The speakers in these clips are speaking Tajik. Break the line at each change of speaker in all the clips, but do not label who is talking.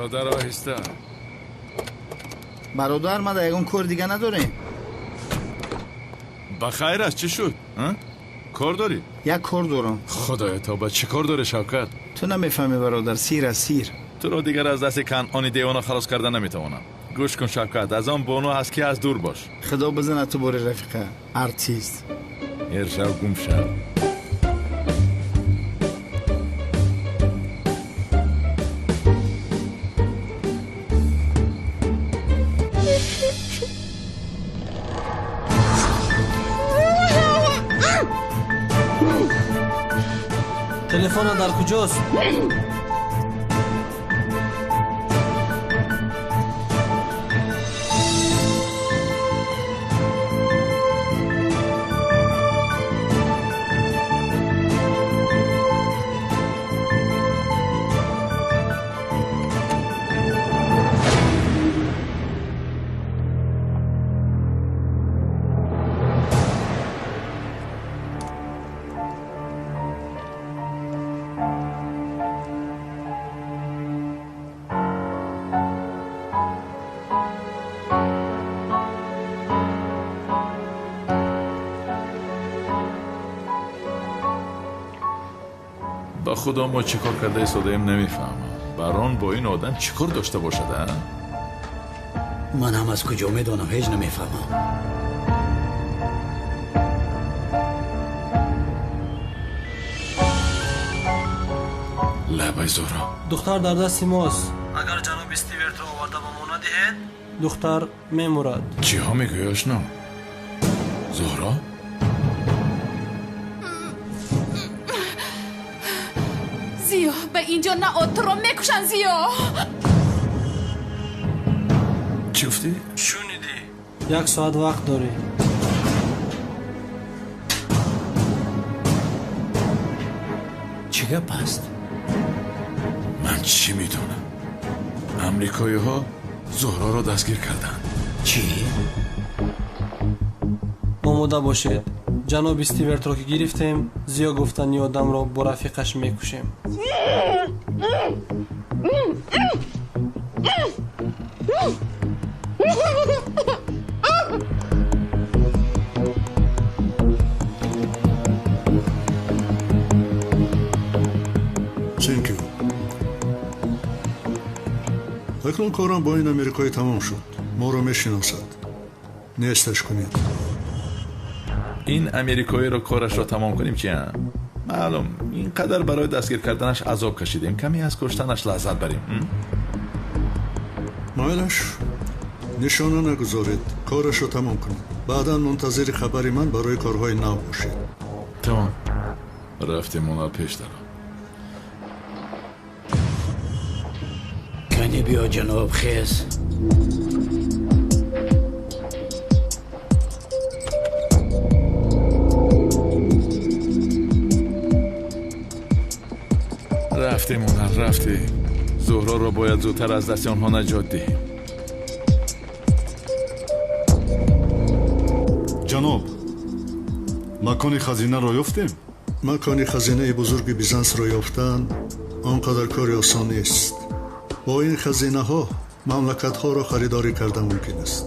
Бародар, оҳиста.
Бародар, ма дар ягон кор дига надорем.
Ба хайр аст, чӣ шуд? Кор дорӣ?
Як кор дорам.
Худоё тавба, чӣ кор дорӣ, Шавкат?
Ту намефаҳмӣ, бародар, сир аст, сир.
Туро дигар аз дасти Канъони девона халос карда наметавонам. Гӯш кун, Шавкат, аз он бону аст ки аз дур бош.
Худо бизанад ту бори рафиқа, артист.
Эршав, гум шав.
Телефона дар куҷост?
Ба худо, мо чӣ кор карда истодаем, намефаҳмам. Барон бо ин одам чӣ кор дошта бошад, а?
Ман ҳам аз куҷо медонам, ҳеҷ намефаҳмам.
Лабай, Зуҳро.
Духтар дар дасти мост. Агар ҷаноби Стивертро оварда ба мо надиҳед, духтар мемурад.
Чиҳо мегӯӣ, ошно? Зуҳро?
Зиё, ба инҷо нао, туро мекушанд, Зиё.
Чӣ гуфтӣ?
Шунидӣ? Як соат вақт дорӣ.
Чӣ гап аст?
Ман чӣ медонам? Амрикоиҳо Зуҳроро дастгир карданд.
Чӣ?
Омода бошед. Ҷаноби Стивертро ки гирифтем, Зиё гуфтани одамро бо рафиқаш мекушем.
Thank you. Акнун корам бо ин америкоӣ тамом шуд. Моро мешиносад. Несташ кунед.
Ин америкоиро корашро тамом кунем, чи? Маълум, ин қадар барои дастгир карданаш азоб кашидем, каме аз куштанаш лаззат барем.
Майлаш, нишона нагузоред, корашро тамом кунед. Баъдан мунтазири хабари ман барои корҳои нав бошед.
Тамом. Рафтем, онал пеш даро.
Кани биё, ҷаноб, хез.
Рафтем, онал, рафтем. Зуҳроро бояд зудтар аз дасти онҳо наҷот диҳем.
Ҷаноб, макони хазинаро ёфтем?
Макони хазинаи бузурги Бизансро ёфтан он қадар кори осон нест. Бо ин хазинаҳо мамлакатҳоро харидорӣ карда мумкин аст.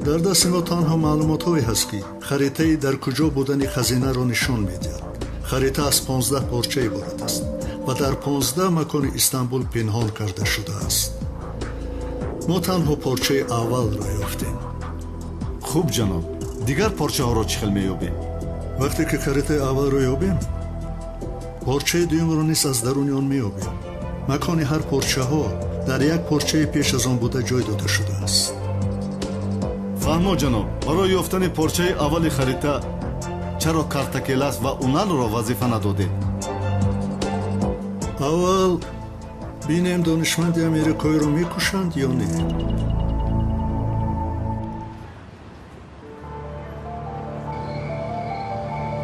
Дар дасти мо танҳо маълумотҳое ҳаст, ки харитаи дар куҷо будани хазинаро нишон медиҳад. Харита аз 15 порча иборат аст ва дар 15 макони Истанбул пинҳон карда шудааст. Мо танҳо порчаи аввалро ёфтем.
Хуб, ҷаноб, дигар порчаҳоро чӣ хел меёбем?
Вақте ки харитаи аввалро ёбем, порчаи дуюмро низ аз даруни он меёбем. Макони ҳар порчаҳо дар як порчаи пеш аз он буда ҷой дода шудааст.
Фаҳмо, ҷаноб, барои ёфтани порчаи аввали харита чаро Картакелас ва Уналро вазифа надодед?
Аввал бинем, донишманди америкоиро мекушанд ё не.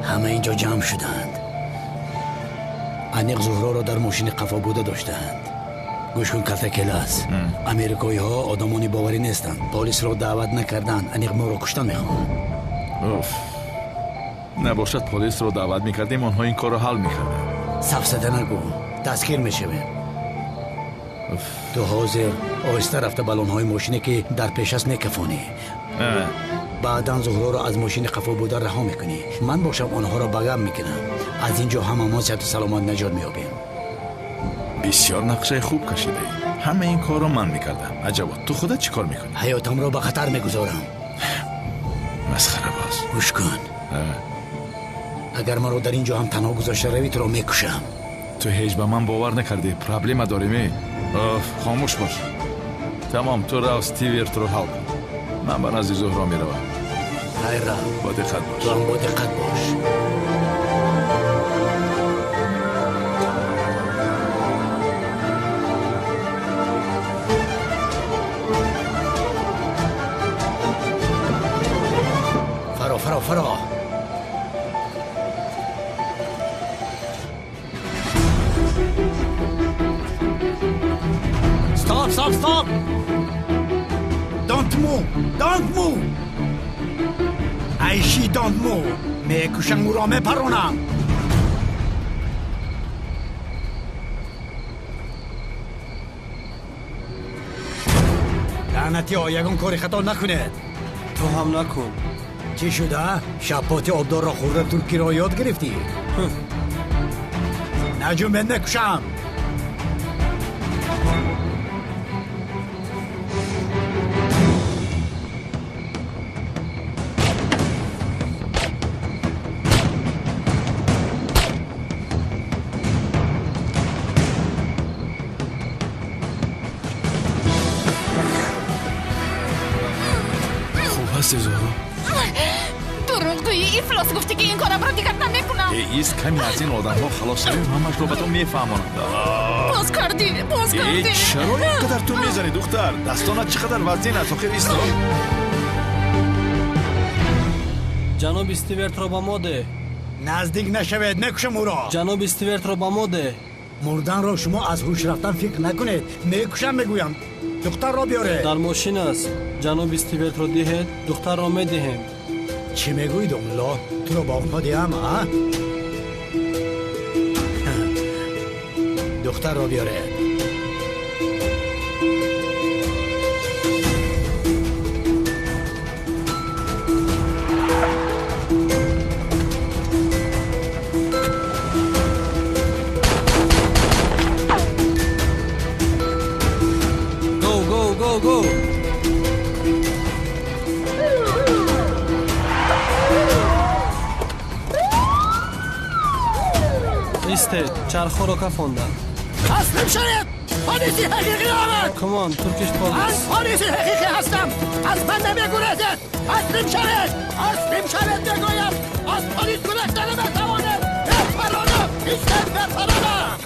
Ҳама инҷо ҷамъ шуданд. Аниқ Зуҳроро дар мошини қафо буда доштаанд. Гӯш кун, Картакелас, америкоиҳо одамони боварӣ нестанд. Полисро даъват накарданд, аниқ моро куштан мехоҳанд.
Уф, набошад полисро даъват мекардем, онҳо ин корро ҳал мекарданд.
Сафсата нагӯ, дастгир мешавем. Ту ҳозир оҳиста рафта баллонҳои мошине ки дар пеш аст мекафонӣ. Баъдан Зуҳроро аз мошини қафо буда раҳо мекунӣ. Ман бошам онҳоро ба гап мекунам. Аз ин ҷо ҳамамон сиҳату саломат наҷот меёбем.
Бисёр нақшаи хуб кашидаӣ. Ҳама ин корро ман мекардам. Аҷабо, ту худат чӣ кор мекунӣ?
Ҳаётамро ба хатар мегузорам.
Масхарабоз.
Гӯш кун. Агар маро дар ин ҷо ҳам танҳо гузошта равӣ, туро мекушам.
Ту ҳеҷ ба ман бовар накардӣ. Проблема дорем. Хомӯш бош. Тамом, ту рав Стивертро ҳал кун. Ман ба назди Зуҳро меравам.
Хайр, рав.
Бо диққат бош.
Ту ҳам бо диққат бош. Фаро, фаро, фаро.
Stop, stop, stop! Don't move! Don't move! Айши, don't move! Мекушам ӯро, мепаронам!
Лаънатиҳо, ягон кори хато накунед.
Ту ҳам накун.
Чӣ шуда? Шапоти обдорро хӯрда туркиро ёд гирифтӣ?
Наҷум, мен мекушам!
Хуб ҳасти, Зуҳро?
Дурӯғгӯи ифлос, гуфтӣ ки ин корамро дигар намекунам.
Ист, каме аз ин одамҳо халос шавем, ҳамашро ба ту мефаҳмонам.
Боз кардӣ, боз кардӣ.
Чаро ин қадар ту мезанӣ, духтар? Дастонат чӣ қадар вазнин аст, охир исто.
Ҷаноби Стивертро ба мо деҳ.
Наздик нашавед, мекушам ӯро.
Ҷаноби Стивертро ба мо деҳ.
Мурданро шумо аз ҳуш рафтан фикр накунед.
Мекушам, мегӯям. Духтарро биёред.
Дар мошин аст. Ҷаноби Стивертро диҳед, духтарро медиҳем.
Чӣ мегӯӣ, домулло? Туро ба онҳо диҳам, а? Духтарро биёред.
Go, go, go, go! Истед, чархҳоро кафондам.
Таслим шавед! Полиси ҳақиқӣ омад!
Come on, Turkish
Ман
police.
полиси ҳақиқӣ ҳастам! Аз ман намегурезед! Таслим шавед! Таслим шавед, мегӯям! Аз полис гурехта наметавонед! Мепаронам! Истед, мепаронам!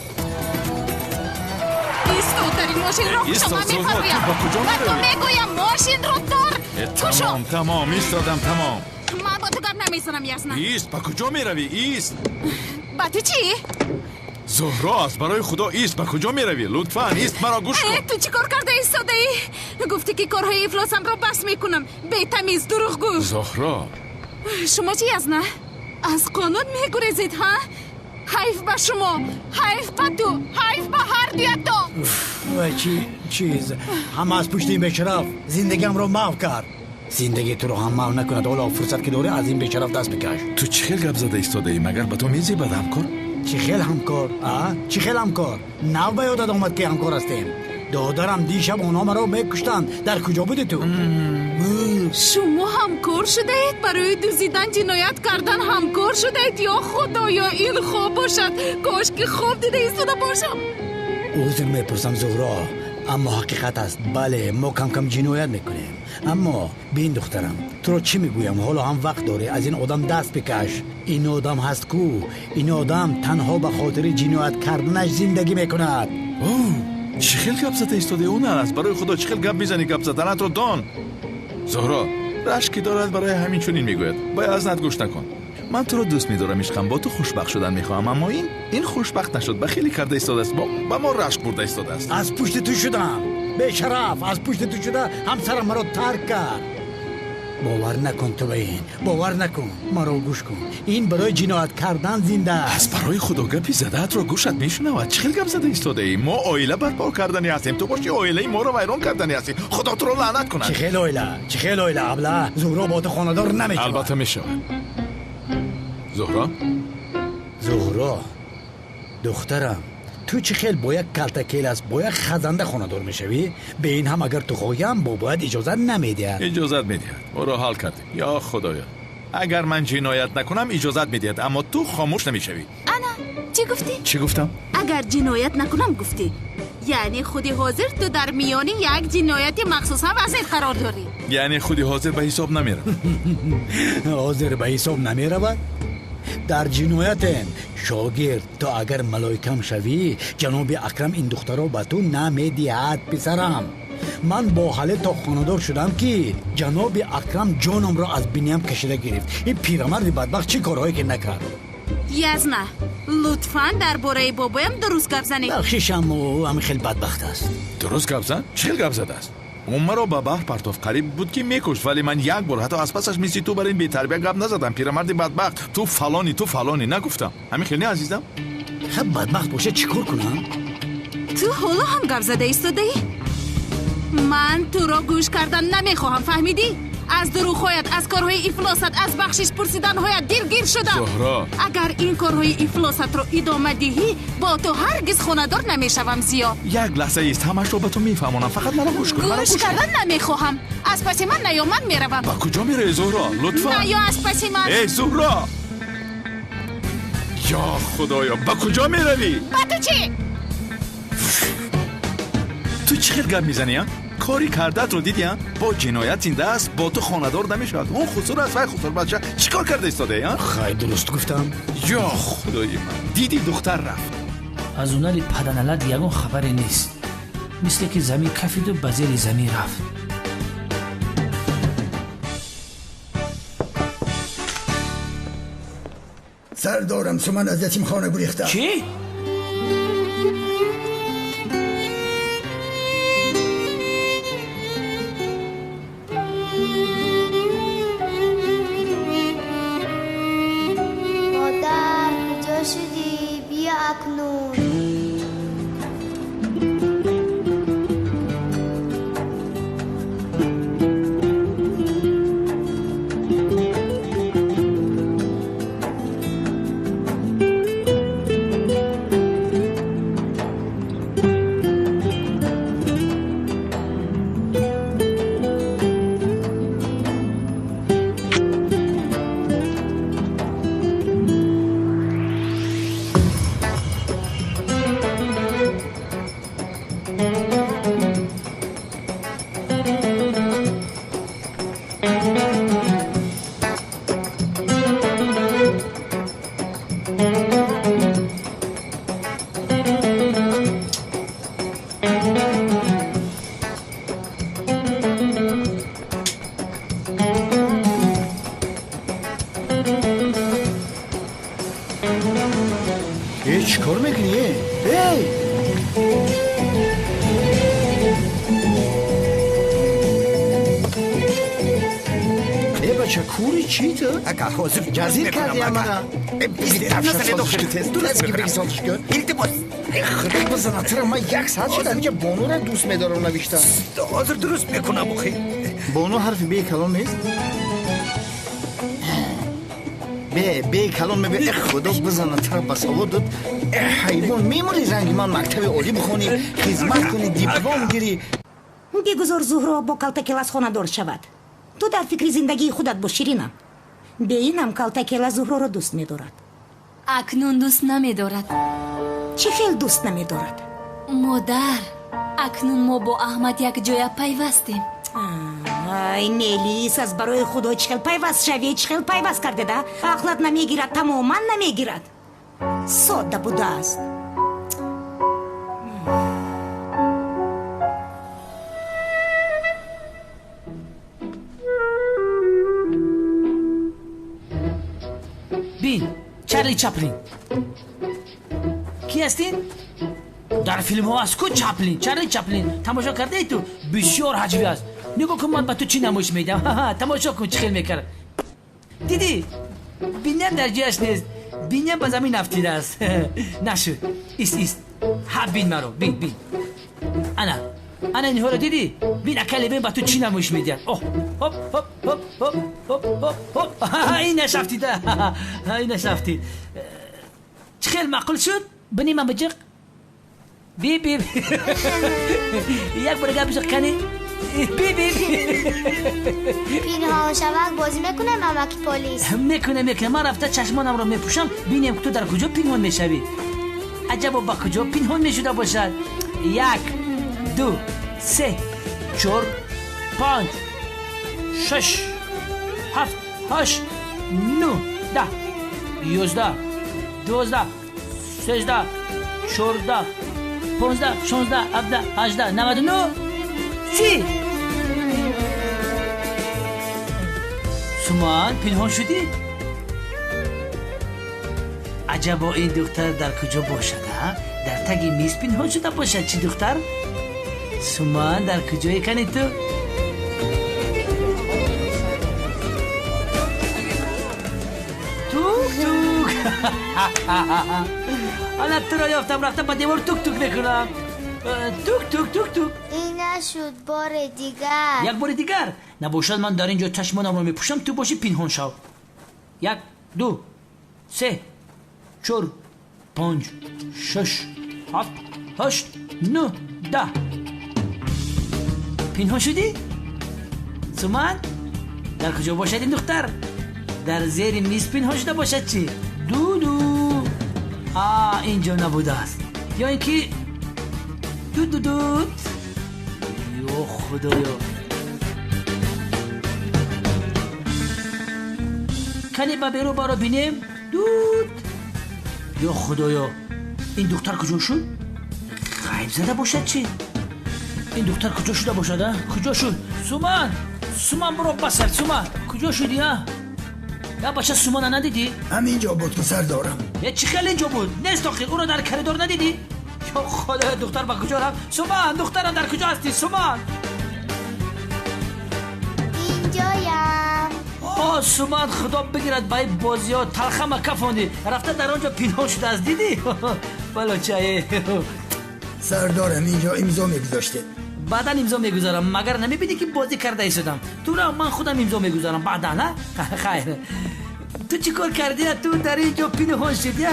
Исто, дар ин мошинро
Исто,
кушо, ман
Зуҳро,
мефармоям.
ту ба куҷо
Ба ту
меравӣ?
мегӯям, мошинро дор. Кушо.
Тамом, тамом, истодам, тамом.
Ман бо ту гап намезанам, ясно?
Ист, ба куҷо меравӣ? Ист.
Ба ту чӣ?
Зуҳро, аз барои Худо ист, ба куҷо меравӣ? Лутфан, ист, маро гӯш кун.
Ту чӣ кор карда истодаӣ? Гуфтӣ ки корҳои ифлосамро бас мекунам. Бетамиз, дурӯғгӯ.
Зуҳро.
Шумо чӣ, ясно? Аз қонун мегурезед, ҳа? Ҳайф ба шумо, ҳайф ба ту, ҳайф ба ҳар дуятон.
Вай, чӣ чиз? Ҳама аз пушти ин бешараф зиндагиамро маҳв кард. Зиндагии туро ҳам маҳв накунад. Ҳоло фурсат ки дорӣ, аз ин бешараф даст бикаш.
Ту чӣ хел гап зада истодаӣ? Магар ба ту мезебад ҳамкор?
Чӣ хел ҳамкор, а? Чӣ хел ҳамкор? Нав ба ёдат омад ки ҳамкор ҳастем? Додарам, дишаб онҳо маро мекуштанд. Дар куҷо будӣ ту?
Шумо ҳамкор шудаед? Барои дуздидан, ҷиноят кардан ҳамкор шудаед? Ё Худоё, ин хоб бошад. Кош ки хоб дида истода бошам.
Узр мепурсам, Зуҳро, аммо ҳақиқат аст. Бале, мо кам-кам ҷиноят мекунем. Аммо бин, духтарам, туро чӣ мегӯям, ҳоло ҳам вақт дорӣ, аз ин одам даст бикаш. Ин одам ҳаст кӯ, ин одам танҳо ба хотири ҷиноят карданаш зиндагӣ мекунад.
О, чӣ хел гап зада истодаӣ, Унар? Аз барои Худо, чӣ хел гап мезанӣ? Гап заданатро дон. Зуҳро рашк ки дорад, барои ҳамин чунин мегӯяд. Бояд аз нат гӯш накун. Ман туро дӯст медорам, ишқам, бо ту хушбахт шудан мехоҳам, аммо ин хушбахт нашуд, ба хеле карда истодааст, ба мо рашк бурда истодааст.
Аз пушти ту шудам, бешараф, аз пушти ту шуда ҳамсарам маро тарк кард. Бовар накун ту ба ин, бовар накун. Маро гӯш кун. Ин барои ҷиноят кардан зинда аст.
Аз барои худо гапи задаатро гӯшат мешунавад. Чӣ хел гап зада истодаӣ? Мо оила барпо кардани ҳастем. Ту боши оилаи моро вайрон кардани ҳастӣ. Худо туро лаънат кунад.
Чӣ хел оила? Чӣ хел оила, абла? Зуҳро бо ту хонадор намешавад.
Албатта мешавад. Зуҳро?
Зуҳро, духтарам, ту чӣ хел бо як калтакелас, бо як хазанда хонадор мешавӣ? Бе ин ҳам агар ту хоҳӣ ҳам бобоят иҷозат намедиҳад.
Иҷозат медиҳад. Ӯро ҳал кардем. Ё худоё, агар ман ҷиноят накунам иҷозат медиҳад, аммо ту хомӯш намешавӣ.
Ана, чӣ гуфтӣ?
Чӣ гуфтам?
Агар ҷиноят накунам гуфтӣ. Яъне худи ҳозир ту дар миёни як ҷинояти махсусан вазин қарор дорӣ.
Яъне худи ҳозир ба ҳисоб намеравад.
Ҳозир ба ҳисоб намеравад? Дар ҷиноятем шогирд, то агар малоикам шавӣ, ҷаноби Акрам ин духтаро ба ту намедиҳад, писарам. Ман бо ҳале то хонадор шудам, ки ҷаноби Акрам ҷонамро аз биниям кашида гирифт. Ин пирамарди бадбахт чӣ корҳое ки накард.
Язна, лутфан дар бораи бобоям дуруст гап занед.
Бахшишам, ӯ ҳамин хел бадбахт аст.
Дуруст гап зан? Чӣ хел гап задааст? Ӯ маро ба баҳр партофт. Қариб буд ки мекушт, вале ман як бор ҳатто аз пасаш мисли ту бар ин бетарбия гап назадам. Пирамарди бадбахт, ту фалонӣ, ту фалонӣ нагуфтам. Ҳамин хел не, азизам?
Хаб бадбахт бошад, чӣ кор кунам?
Ту ҳоло ҳам гап зада истодаӣ? Ман туро гӯш кардан намехоҳам, фаҳмидӣ? Аз дурӯғҳоят, аз корҳои ифлосат, аз бахшиш пурсиданҳоят дилгир шудам.
Зуҳро,
агар ин корҳои ифлосатро идома диҳӣ, бо ту ҳаргиз хонадор намешавам. Зиё,
як лаҳза ист, ҳамашро ба ту мефаҳмонам. Фақат маро гӯш кун.
Гӯш кардан намехоҳам. Аз паси ман наё, ман меравам.
Ба куҷо меравӣ, Зуҳро? Лутфан
наё аз паси ман.
Эй Зуҳро, ё худоё, ба куҷо меравӣ?
Ба ту чӣ?
Ту чӣ хел гап мезанӣ, а? Кори кардаатро дидӣ, а? Бо ҷиноят зинда аст, бо ту хонадор намешавад. Он хусур аст, вай хусур бача. Чӣ кор карда истодаӣ, а?
Хай, дуруст гуфтам.
Ё худои ман, дидӣ духтар рафт.
Аз ҳунари паданалат ягон хабаре нест. Мисле ки замин кафиду ба зери замин рафт.
Сардорам, суман аз ятимхона гурехта.
Чӣ?
Модар, куҷо шудӣ? Биё акнун.
Чӣ кор мекунӣ? Эй! Э, бача, кури чӣ ту?
Ака, ҳозир
ҷазир кардӣ мана.
Илтимос.
Худо бизанад туро, ман як соат шуд ҳаминҷа бонуро дӯст медорам навиштам.
Ҳозир дуруст мекунам, охи.
Бону ҳарфи бе калон нест? Бе калон мебе. Э, худо бизанад туро, ба савод дод. Э, ҳайвон, мемурӣ ранги ман мактаби олӣ бихонӣ, хизмат кунӣ, диплом гирӣ.
Бигузор Зуҳро бо калтакелас хонадор шавад. Ту дар фикри зиндагии худат бош, Ширинам. Бе инам калтакела Зуҳроро дӯст медорад.
Акнун дӯст намедорад.
Чӣ хел дӯст намедорад?
Модар, акнун мо бо Аҳмад якҷоя пайвастем.
Ай, Мелис, аз барои худо чӣ хел пайваст шавед, чӣ хел пайваст кардеда? Ақлат намегирад, тамоман намегирад. Содда будааст.
Бин, Чарли Чаплин. Ки ҳастин? Дар филмҳо аст ку Чаплин, Чарли Чаплин. Тамошо кардаи ту? Бисёр ҳаҷвӣ аст. Нигоҳ кун, ман ба ту чӣ намоиш медиҳам. Тамошо кун, чӣ хел мекард. Дидӣ? Биням дар ҷояш нест. Биням ба замин афтидааст. Нашуд. Ист, ист. Ҳа, бин маро, бин, бин. Ана, ана инҳоро дидӣ? Бин, акай Левен ба ту чӣ намоиш медиҳад. Оҳ, ҳоп, ҳоп, ҳоп, ҳоп, ҳоп, ҳоп, ҳоп. Инаш афтида. Инаш афтид. Чӣ хел маъқул шуд? Бини ман биҷиқ. Би, би. Як бор дигар биҷиқ кани. Би, би.
Пинҳоншавак бозӣ мекунем, амаки полис?
Мекунем, мекунем. Ман рафта чашмонамро мепӯшам, бинем ту дар куҷо пинҳон мешавӣ. Аҷабо ба куҷо пинҳон мешуда бошад. 1, 2, 3, 4, 5, 6, 7, 8, 9, 10, 11, 12, 13, 14, 15, 16, 17, 18, 99, 30. Суман, пинҳон шудӣ? Аҷабо ин духтар дар куҷо бошад, а? Дар таги миз пинҳон шуда бошад, чӣ духтар? Суман, дар куҷое кани ту? Тук тук. Ана туро ёфтам, рафтам ба девор тук тук мекунам. Тук тук тук тук.
Ин нашуд, бори дигар.
Як бори дигар? Набошад, ман дар ин ҷо чашмонамро мепӯшам, ту бошӣ пинҳон шав. 1, 2, 3, 4, 5, 6, 7, 8, 9, 10. Пинҳон шудӣ? Суман, дар куҷо бошад ин духтар? Дар зери миз пинҳон шуда бошад чӣ? Дуду. А, ин ҷо набудааст. Ё ин ки дудудуд. Ё худоё. Кани ба берун баро бинем. Дуд. Ё худоё, ин духтар куҷо шуд? Ғайб зада бошад чӣ? Ин духтар куҷо шуда бошад, а? Куҷо шуд? Суман! Суман, биро басар, Суман! Куҷо шудӣ, а? Я бача, Сумана надидӣ?
Ҳамин ҷо буд, ки сар дорам.
Е, чӣ хел ин ҷо буд? Нест охир, ӯро дар коридор надидӣ? Ё худоё, духтар ба куҷо рафт? Суман, духтарам, дар куҷо ҳастӣ? Суман!
Инҷоям.
О, Суман, худо бигирад ба ин бозиҳо, талхама кафондӣ. Рафта дар он ҷо пинҳон шудааст, дидӣ? Балочае.
Сардорам, инҷо имзо мегузоштед.
Баъдан имзо мегузорам. Магар намебинӣ, ки бозӣ карда истодам? Тура ман худам имзо мегузорам баъдан, а? Хайр. Ту чӣ кор кардӣ? Ту дар ин ҷо пинҳон шудӣ,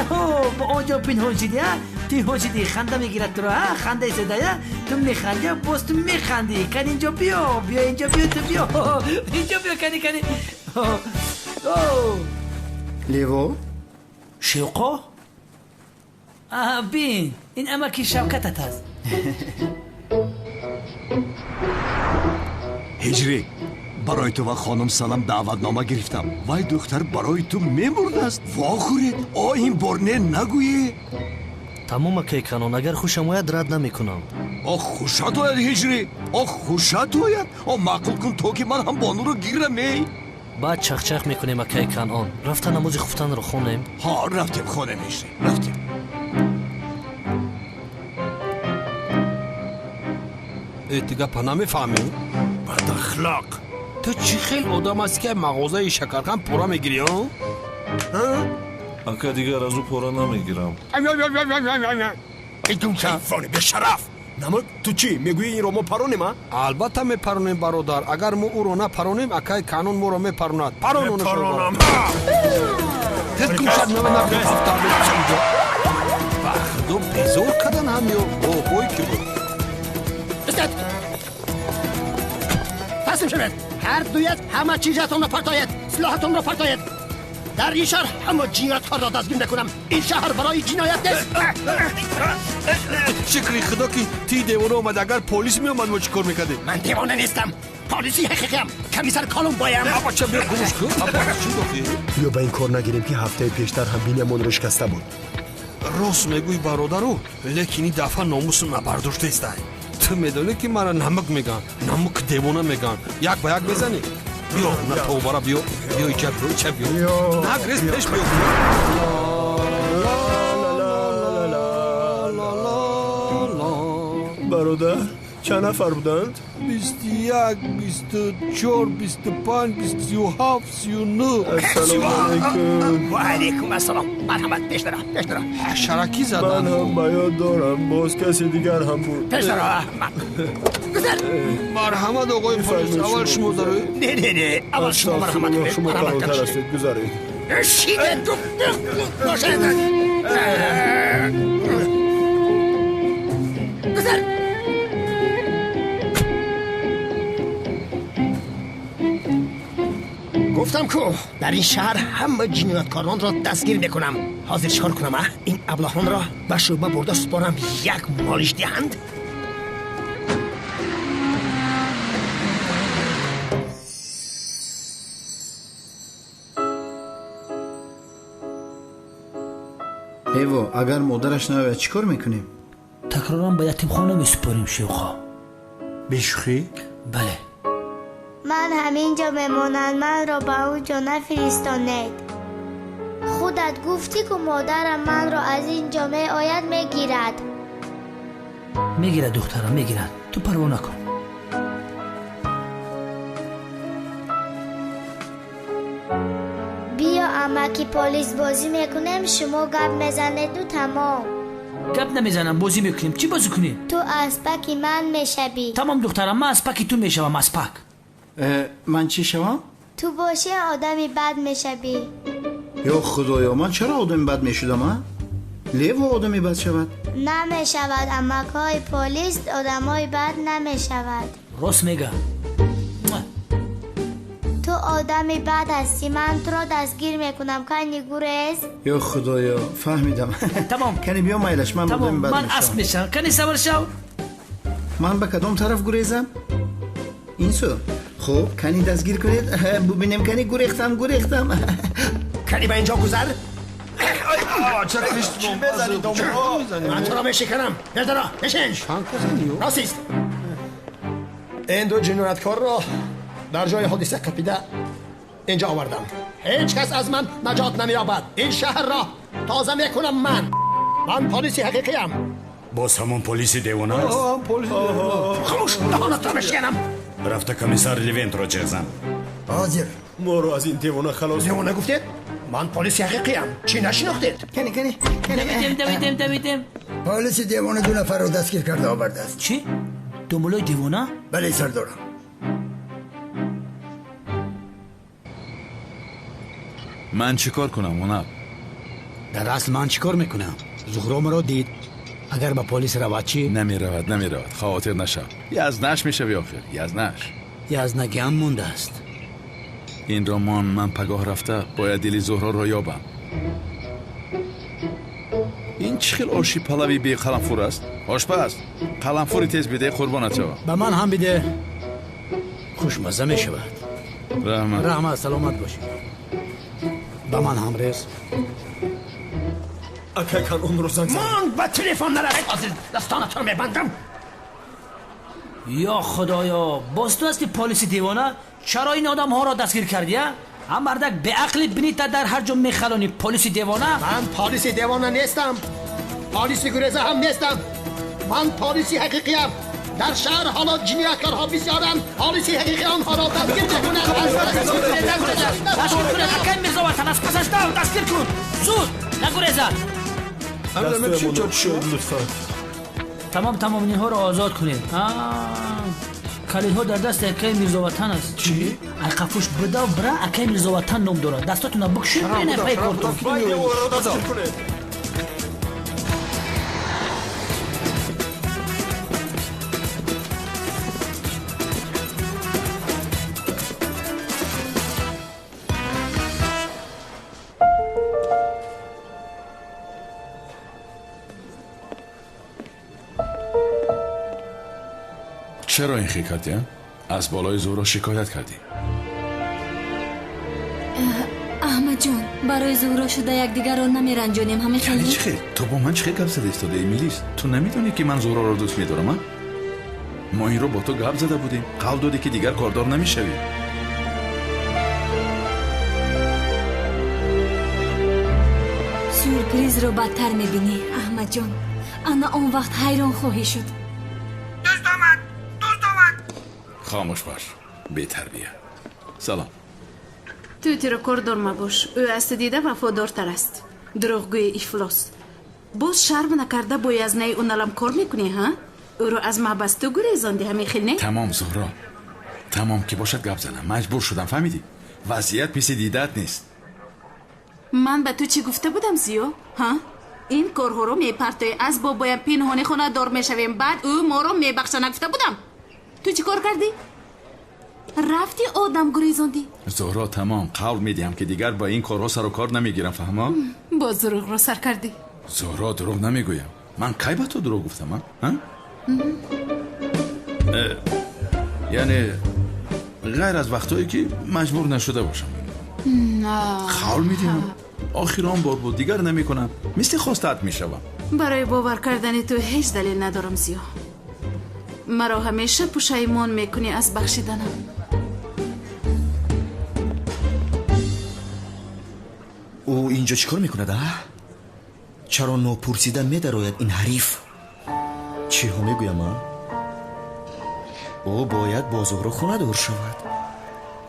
ба он ҷо пинҳон шудӣ, пинҳон шудӣ. Ханда мегирад туро, а? Ханда истода, ту механдӣ, боз ту механдӣ. Кани инҷо биё, биё инҷо биё, ту биё. Инҷо биё, кани, кани.
Лево?
Шевқо? Аҳа, бин, ин амаки Шавкатат аст.
Ҳиҷрӣ, барои ту ва хонум Салам даъватнома гирифтам. Вай духтар барои ту мемурдааст. Вохӯред, о ин бор не нагӯе.
Тамом, акай Канон, агар хушам ояд, рад намекунам.
Ох, хушат ояд, Ҳиҷрӣ, ох, хушат ояд. О, маъқул кун, то ки ман ҳам бонуро гирам, эй.
Баъд чахчах мекунем, акай Канон. Рафта намози хуфтанро хонем.
Ҳа, рафтем, хонем, Ҳиҷрӣ, рафтем.
Э, ту гапа намефаҳмӣ? Бадахлоқ! Ту чӣ хел одам ҳастӣ, ки мағозаи шакархан пора мегирӣ, а?
Ака, дигар аз ӯ пора намегирам.
Ҳайвони бешараф! Намуд, ту чӣ мегӯӣ, инро мо паронем, а? Албатта мепаронем, бародар. Агар мо ӯро напаронем, акай Канон моро мепаронад. Парон. Тез кумшад. Ба худо, безор кардан ҳам ё бобой ки буд.
Истед! Таслим шавед! Ҳар дуят ҳама чизатонро партоед, силоҳатонро партоед. Дар ин шаҳр ҳама ҷинояткорро дастгир мекунам. Ин шаҳр барои ҷиноят нест.
Шукри худо, ки ти девона омад. Агар полис меомад, мо чӣ кор мекардем?
Ман девона нестам, полиси ҳақиқиам, комиссар Колумбоям.
Бача, биё, гумш кун. Чӣ гуфтӣ?
Биё, ба ин кор нагирем, ки ҳафтаи пештар ҳам бинямонро шикаста буд.
Рост мегӯй, бародару, лекин ин дафъа номусу набардоштаистай. Ту медонӣ, ки мара намак мегӯянд, намук девона мегӯянд. Як ба як мезанӣ. Биё, на тобара, биё, биё, ича биё, ича биё, нагрез, пеш биё.
Бародар, Чанд нафар буданд?
21, 24, 25, 27, 39.
Ассалому алайкум.
Ва алайкум ассалом. Марҳамат, пеш дара, пеш дара.
Ҳашаракӣ задан.
Ман ҳам ба ёд дорам, боз касе дигар ҳам буд.
Пеш дара, Аҳмад. Гузар.
Марҳамат, оғои полис, аввал шумо дароед.
Не, не, не, аввал шумо марҳамат кунед.
Шумо калонтар ҳастед, гузаред.
Шиде, бошед. Гузар. Гуфтам ку дар ин шаҳр ҳама ҷинояткоронро дастгир мекунам. Ҳозир чикор кунам, а? Ин аблаҳонро ба шӯъба бурда супорам, як молиш диҳанд.
Эво, агар модараш наояд, чӣ кор мекунем?
Такроран ба ятимхона месупорем, шевхо.
Бешӯхӣ?
Бале.
Ман ҳамин ҷо мемонам, манро ба он ҷо нафиристонед. Худат гуфтӣ, ку модарам манро аз ин ҷо меояд мегирад.
Мегирад, духтарам, мегирад. Ту парво накун.
Биё, амаки полис, бозӣ мекунем, шумо гап мезанеду тамом.
Гап намезанам, бозӣ мекунем. Чӣ бозӣ кунем?
Ту аспаки ман мешавӣ.
Тамом, духтарам, ман аспаки ту мешавам, аспак.
Ман чӣ шавам?
Ту бошӣ одами бад мешавӣ.
Ё худоё, ман чаро одами бад мешудам, а? Лево одами бад шавад?
Намешавад, амакҳои полис одамои бад намешавад.
Рост мега.
Ту одами бад ҳастӣ, ман туро дастгир мекунам. Кани гурез.
Ё худоё, фаҳмидам.
Тамом.
Кани биё, майлаш, ман одами бад
ман асп мешавам. Кани савор шав.
Ман ба кадом тараф гурезам? Ин сӯ. Хуб, кани дастгир кунед, бубинем, кани гурехтам, гурехтам.
Кани ба инҷо гузар. Ман туро мешиканам. Пеш нишин. Рост ист. Ин ду ҷинояткорро дар ҷои ҳодиса қапида инҷо овардам. Ҳеҷ кас аз ман наҷот намеёбад. Ин шаҳрро тоза мекунам ман. Ман полиси ҳақиқиям.
Боз ҳамон полиси девона аст?
Хомӯш, даҳонатро мешиканам.
Рафта комиссар Левентро ҷеғ зан.
Ҳозир.
Моро аз ин девона халос.
Девона гуфтед? Ман полиси ҳақиқиям. Чӣ нашинохтед?
Кани, кани, кани.
Давидем, давидем, давидем.
Полиси девона ду нафарро дастгир карда овардааст.
Чӣ? Думболои девона?
Бале, сардорам.
Ман чӣ кор кунам, Унаб?
Дар асл ман чӣ кор мекунам? Зуҳро маро дид. Агар ба полис равад чӣ?
Намеравад, намеравад. Хавотир нашав. Язнаш мешави охир, язнаш.
Язнагиам мондааст.
Ин роман ман пагоҳ рафта бояд дили Зуҳроро ёбам. Ин чӣ хел оши палави беқаламфур аст? Ошпаз, қаламфури тез биде, қурбонат шавам.
Ба ман ҳам биде. Хушмазза мешавад.
Раҳмат.
Раҳмат, саломат бошӣ. Ба ман ҳам рез.
Акай Канонро занг зад.
Ман ба телефон наравед, ҳозир дастонатро мебандам.
Ё худоё, боз ту ҳасти полиси девона? Чаро ин одамҳоро дастгир кардӣ, а? Ҳам мардак беақли бинита дар ҳар ҷо мехалонӣ, полиси девона?
Ман полиси девона нестам. Полиси гуреза ҳам нестам. Ман полиси ҳақиқиям. Дар шаҳр ҳоло ҷинояткорҳо бисёранд. Полиси ҳақиқӣ онҳоро дастгир мекунад.
Дастгир кунед, акай Мирзоватан, аз пасаш дав, дастгир кун. Зуд, нагурезад. Тамом, тамом, инҳоро озод кунед. Калидҳо дар дасти акаи Мирзоватан аст.
Чӣ?
Айқафуш бидав бира, акаи Мирзоватан ном дорад. Дастотона бикушед, бинед пай кортон.
Чаро ин хел кардӣ? Аз болои Зуҳро шикоят кардӣ.
Аҳмадҷон, барои Зуҳро шуда якдигарро намеранҷонем, ҳамин хел?
Яъне чӣ хел? Ту бо ман чӣ хел гап зада истодаӣ, Милис? Ту намедонӣ, ки ман Зуҳроро дӯст медорам, а? Мо инро бо ту гап зада будем. Қавл додӣ, ки дигар кордор намешавӣ.
Сюрпризро бадтар мебинӣ, Аҳмадҷон. Ана он вақт ҳайрон хоҳӣ шуд.
Дӯст омад.
Хомӯш бош, бетарбия. Салом.
Ту тиро кордор мабош. Ӯ аз ту дида вафодортар аст. Дурӯғгӯи ифлос. Боз шарм накарда бо язнаи уналам кор мекунӣ, ҳа? Ӯро аз маҳбас ту гурезонди, ҳамин хел не?
Тамом, Зуҳро. Тамом ки бошад гап занам. Маҷбур шудам, фаҳмидӣ? Вазъият мисли дидаат нест.
Ман ба ту чӣ гуфта будам, Зиё? Ҳа? Ин корҳоро мепартоӣ, аз бобоям пинҳонӣ хонадор мешавем, баъд ӯ моро мебахша, нагуфта будам? Ту чӣ кор кардӣ? Рафти одам гурезондӣ.
Зуҳро, тамом, қавл медиҳам ки дигар ба ин корҳо сару кор намегирам, фаҳмо?
Боз дурӯғро сар кардӣ.
Зуҳро, дурӯғ намегӯям. Ман кай ба ту дурӯғ гуфтам, а? Яъне ғайр аз вақтҳое ки маҷбур нашуда бошам. Қавл медиҳам. Охир он бор буд, дигар намекунам. Мисли хостаат мешавам.
Барои бовар кардани ту ҳеҷ далел надорам, Зиё. Маро ҳамеша пушаймон мекунӣ аз бахшиданам.
Ӯ инҷо чӣ кор мекунад, а? Чаро нопурсида медарояд ин ҳариф? Чиҳо мегӯям, а? Ӯ бояд бо Зуҳро хонадор шавад,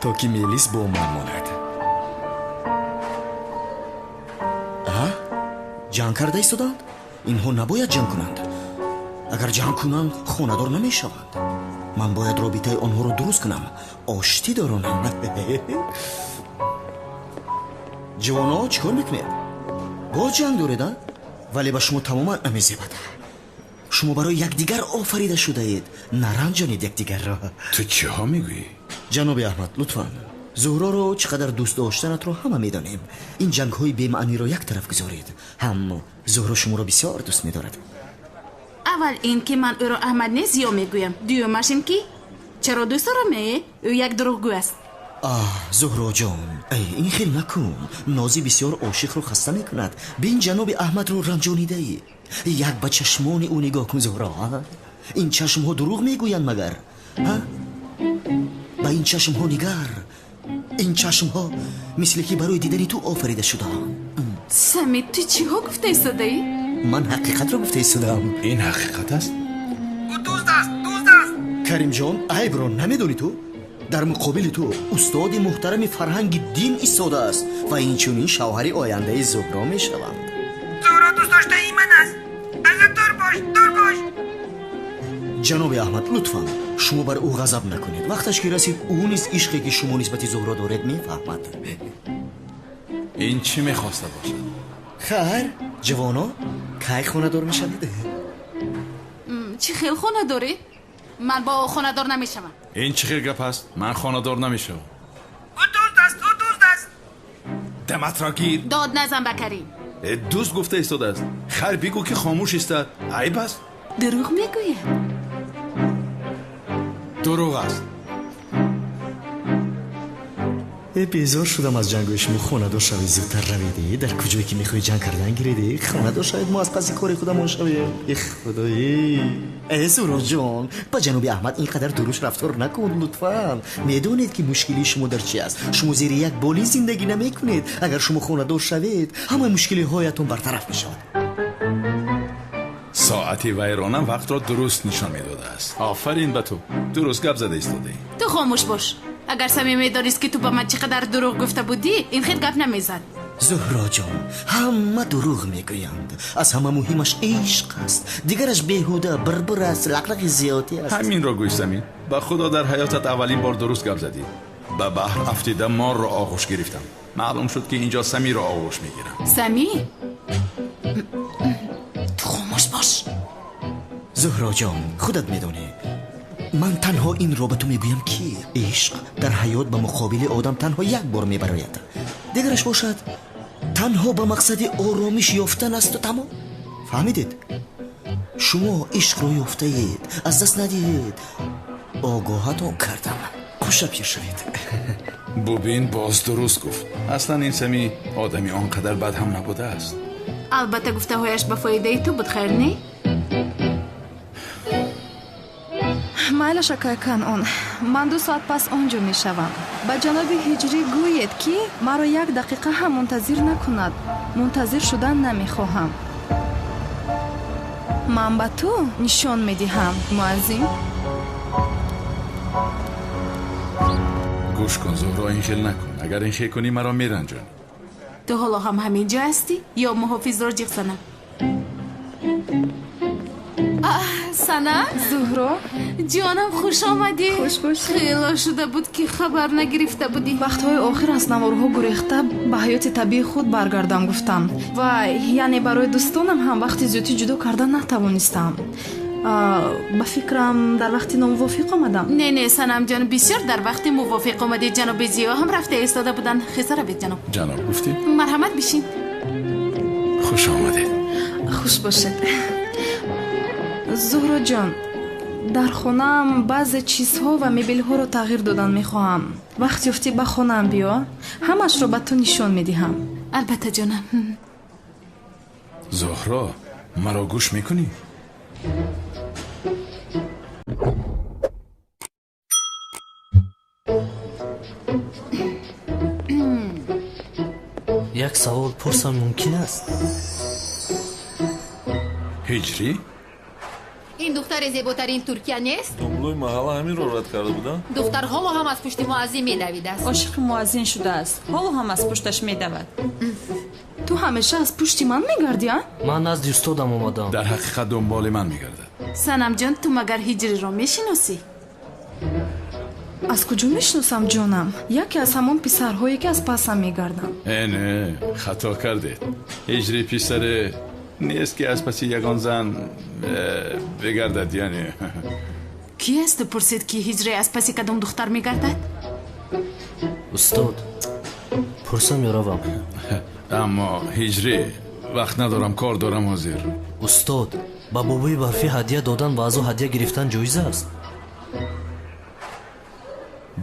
то ки Мелис бо ман монад. А? Ҷанг карда истоданд? Инҳо набояд ҷанг кунанд. Агар ҷанг кунанд, хонадор намешаванд. Ман бояд робитаи онҳоро дуруст кунам, оштӣ доронам. Ҷавонҳо чӣ кор мекунед? Боз ҷанг доред, а? Вале ба шумо тамоман намезебад. Шумо барои якдигар офарида шудаед. Наранҷонед якдигарро.
Ту чиҳо мегӯӣ?
Ҷаноби Аҳмад, лутфан. Зуҳроро чӣ қадар дӯст доштанатро ҳама медонем. Ин ҷангҳои бемаъниро як тараф гузоред. Ҳам Зуҳро шуморо бисёр дӯст медорад.
Аввал ин ки ман ӯро Аҳмад не, Зиё мегӯям. Дуюмаш ин ки чаро дӯст дорам, е? Ӯ як дурӯғгӯ аст.
Аҳ, Зуҳроҷон, эй, ин хел накун. Нози бисёр ошиқро хаста мекунад. Бин ҷаноби Аҳмадро ранҷонидаӣ. Як ба чашмони ӯ нигоҳ кун, Зуҳро. Ин чашмҳо дурӯғ мегӯянд магар? Ба ин чашмҳо нигар. Ин чашмҳо мисли ки барои дидани ту офарида шудаанд.
Самид, ту чиҳо гуфта истодаӣ?
Ман ҳақиқатро гуфта истодаам.
Ин ҳақиқат аст?
Ӯ дузд аст, дузд аст.
Каримҷон, айбро намедонӣ ту? Дар муқобили ту устоди муҳтарами фарҳанги дин истодааст ва инчунин шавҳари ояндаи Зуҳро мешаванд.
Зуҳро дӯстдоштаи ман аст. Аз ӯ дур бош, дур бош.
Ҷаноби Аҳмад, лутфан шумо бар ӯ ғазаб накунед. Вақташ ки расид, ӯ низ ишқе ки шумо нисбати Зуҳро доред мефаҳмад.
Ин чӣ мехоста бошад?
Хайр, ҷавоно, кай хонадор мешавед?
Чӣ хел хонадорӣ? Ман бо ӯ хонадор намешавам.
Ин чӣ хел гап аст? Ман хонадор намешавам.
Ӯ дузд аст, ӯ дузд аст.
Даматро гир.
Дод назан ба Карим.
Дузд гуфта истодааст. Хайр, бигӯ ки хомӯш истад. Айб аст?
Дурӯғ мегӯяд.
Дурӯғ аст.
Безор шудам аз ҷангои шумо. Хонадор шавед, зудтар равед. Дар куҷое ки мехоҳед ҷанг кардан гиред. Хонадор шавед, мо аз паси кори худамон шавем. Э худоӣ! Э Зуҳроҷон, ба ҷаноби Аҳмад ин қадар дуруш рафтор накун, лутфан. Медонед ки мушкилии шумо дар чи аст? Шумо зери як болин зиндагӣ намекунед. Агар шумо хонадор шавед, ҳамаи мушкилиҳоятон бартараф мешавад.
Соати вайрона вақтро дуруст нишон медодааст. Офарин ба ту. Дуруст гап зада истодаӣ.
Ту хомӯш бош. Агар Самӣ медонист ки ту ба ман чӣ қадар дурӯғ гуфта будӣ, ин хел гап намезад.
Зуҳроҷон, ҳама дурӯғ мегӯянд. Аз ҳама муҳимаш ишқ аст. Дигараш беҳуда, бирбир аст, лақлақи зиёдӣ аст.
Ҳаминро гӯй, Самӣ. Ба худо дар ҳаётат аввалин бор дуруст гап задӣ. Ба баҳр афтида морро оғӯш гирифтам. Маълум шуд ки инҷо Самиро оғӯш мегирам.
Самӣ? Ту хомӯш бош.
Зуҳроҷон, худат медонӣ. Ман танҳо инро ба ту мегӯям ки ишқ дар ҳаёт ба муқобили одам танҳо як бор мебарояд. Дигараш бошад танҳо ба мақсади оромиш ёфтан асту тамом. Фаҳмидед? Шумо ишқро ёфтаед, аз даст надиҳед. Огоҳатон кардам. Хушапир шавед.
Бубин, боз дуруст гуфт. Аслан ин Самӣ одами он қадар бад ҳам набудааст.
Албатта гуфтаҳояш ба фоидаи ту буд, хайр не?
Майлаш, акай Канъон, ман 2 соат пас он ҷо мешавам. Ба ҷаноби Ҳиҷрӣ гӯед, ки маро 1 дақиқа ҳам мунтазир накунад. Мунтазир шудан намехоҳам. Ман ба ту нишон медиҳам, муаззим.
Гӯш кун Зуҳро, ин хел накун. Агар ин хел кунӣ маро меранҷонӣ.
Ту ҳоло ҳам ҳамин ҷо ҳастӣ ё муҳофизро ҷиғ занам? Санам?
Зуҳро?
Ҷонам, хуш омадӣ.
Хуш бошӣ.
Хело шуда буд ки хабар нагирифта будӣ.
Вақтҳои охир аз наворҳо гурехта ба ҳаёти табиии худ баргардам гуфтам. Вай, яъне барои дӯстонам ҳам вақти зиёдӣ ҷудо карда натавонистам. Ба фикрам дар вақти номувофиқ омадам.
Не, не, Санамҷон, бисёр дар вақти мувофиқ омадӣ. Ҷаноби Зиё ҳам рафта истода буданд. Хеза равед, ҷаноб.
Ҷаноб гуфтӣ?
Марҳамат, бишин.
Хуш омадед.
Хуш бошед. Зуҳроҷон, дар хонаам баъзе чизҳо ва мебелҳоро тағйир додан мехоҳам. Вақт ёфтӣ ба хонаам биё, ҳамашро ба ту нишон медиҳам.
Албатта, ҷонам.
Зуҳро, маро гӯш мекунӣ?
Як савол пурсам мумкин аст?
Ҳиҷрӣ?
Ин духтари зеботарин Туркия нест?
Домлои маҳалла ҳаминро рад карда буданд?
Духтар ҳоло ҳам аз пушти муаззин медавидааст.
Ошиқи муаззин шудааст, ҳоло ҳам аз пушташ медавад.
Ту ҳамеша аз пушти ман мегардӣ, а?
Ман назди устодам омадам.
Дар ҳақиқат дунболи ман мегардад.
Санамҷон, ту магар Ҳиҷриро мешиносӣ?
Аз куҷо мешиносам, ҷонам? Яке аз ҳамон писарҳое ки аз пасам мегарданд.
Э, не, хато кардед. Ҳиҷри писаре нест ки аз паси ягон зан бигардад, яъне.
Ки аст ту пурсид ки Ҳиҷри аз паси кадом духтар мегардад?
Устод, пурсам ё равам?
Аммо Ҳиҷрӣ, вақт надорам, кор дорам ҳозир.
Устод, ба бобои барфӣ ҳадя додан ва аз ӯ ҳадя гирифтан ҷоиз аст?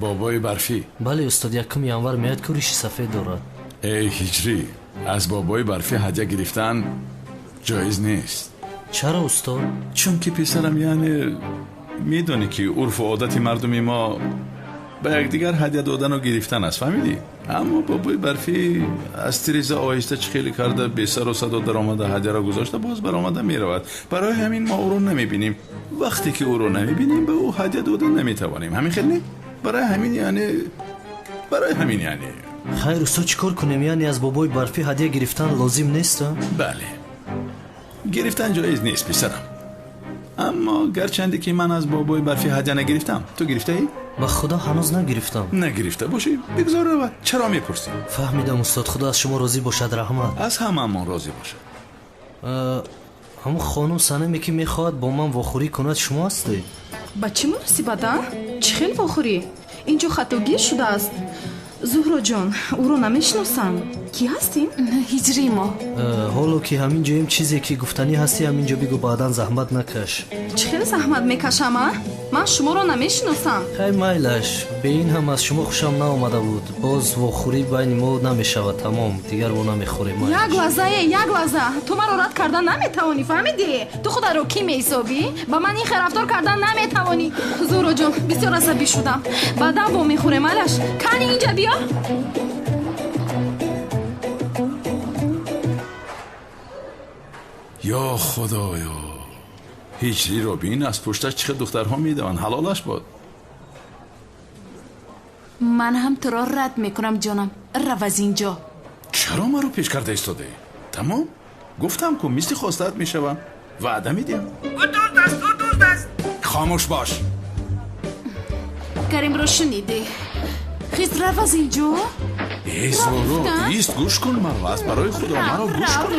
Бобои барфӣ?
Бале, устод, 1 январ меояд, ку риши сафед дорад.
Эй Ҳиҷрӣ, аз бобои барфӣ ҳадя гирифтан ҷоиз нест.
Чаро, устод?
Чунки писарам, яъне медонӣ ки урфу одати мардуми мо ба якдигар ҳадя додану гирифтан аст, фаҳмидӣ? Аммо бобои барфӣ аз тиреза оҳиста чӣ хеле карда бесару садо даромада ҳадяро гузошта боз баромада меравад. Барои ҳамин мо ӯро намебинем. Вақте ки ӯро намебинем, ба ӯ ҳадя дода наметавонем. Ҳамин хел не? Барои ҳамин яъне, барои ҳамин яъне.
Хайр, устод, чӣ кор кунем? Яъне аз бобои барфӣ ҳадя гирифтан лозим нест?
Бале, гирифтан ҷоиз нест, писарам. Аммо гарчанде ки ман аз бобои барфӣ ҳадя нагирифтам, ту гирифтаӣ?
Ба худо ҳанӯз нагирифтам.
Нагирифта бошӣ, бигзор равад. Чаро мепурсӣ?
Фаҳмидам, устод, худо аз шумо розӣ бошад, раҳмат.
Аз ҳамаамон розӣ бошад.
Ҳамон хонум Санаме ки мехоҳад бо ман вохӯрӣ кунад, шумо ҳастед?
Ба чӣ муносибат, а? Чӣ хел вохӯрӣ? Ин ҷо хатогир шудааст. Зуҳроҷон, ӯро намешиносам. Кӣ ҳастӣ?
Ҳиҷри мо.
Ҳоло ки ҳамин ҷоем, чизе ки гуфтанӣ ҳастӣ ҳамин ҷо бигӯ, баъдан заҳмат накаш.
Чӣ хел заҳмат мекашам, а? Ман шуморо намешиносам.
Хай, майлаш, бе ин ҳам аз шумо хушам наомада буд. Боз вохӯрӣ байни мо намешавад, тамом, дигар во намехӯрем.
Як лаҳзае, як лаҳза. Ту маро рад кардан наметавонӣ, фаҳмидӣ? Ту хударо кӣ меҳисобӣ? Ба ман ин хел рафтор кардан наметавонӣ. Зуҳроҷон, бисёр асабӣ шудам. Баъдан во мехӯрем, майлаш. Кани инҷа биё.
Ё худоё, ҳиҷриро бин, аз пушташ чӣ хел духтарҳо медаванд. Ҳалолаш бод.
Ман ҳам туро рад мекунам, ҷонам. Рав аз ин ҷо.
Чаро маро пеш карда истодаӣ? Тамом, гуфтам ку мисли хостаат мешавам. Ваъда медиҳам.
Ӯ дузд аст, ӯ дузд аст.
Хомӯш бош.
Каримро шунидӣ? Хиз, рав аз ин ҷо.
Эй Зуҳро, ист, гӯш кун маро. Аз барои худо маро гӯш кун.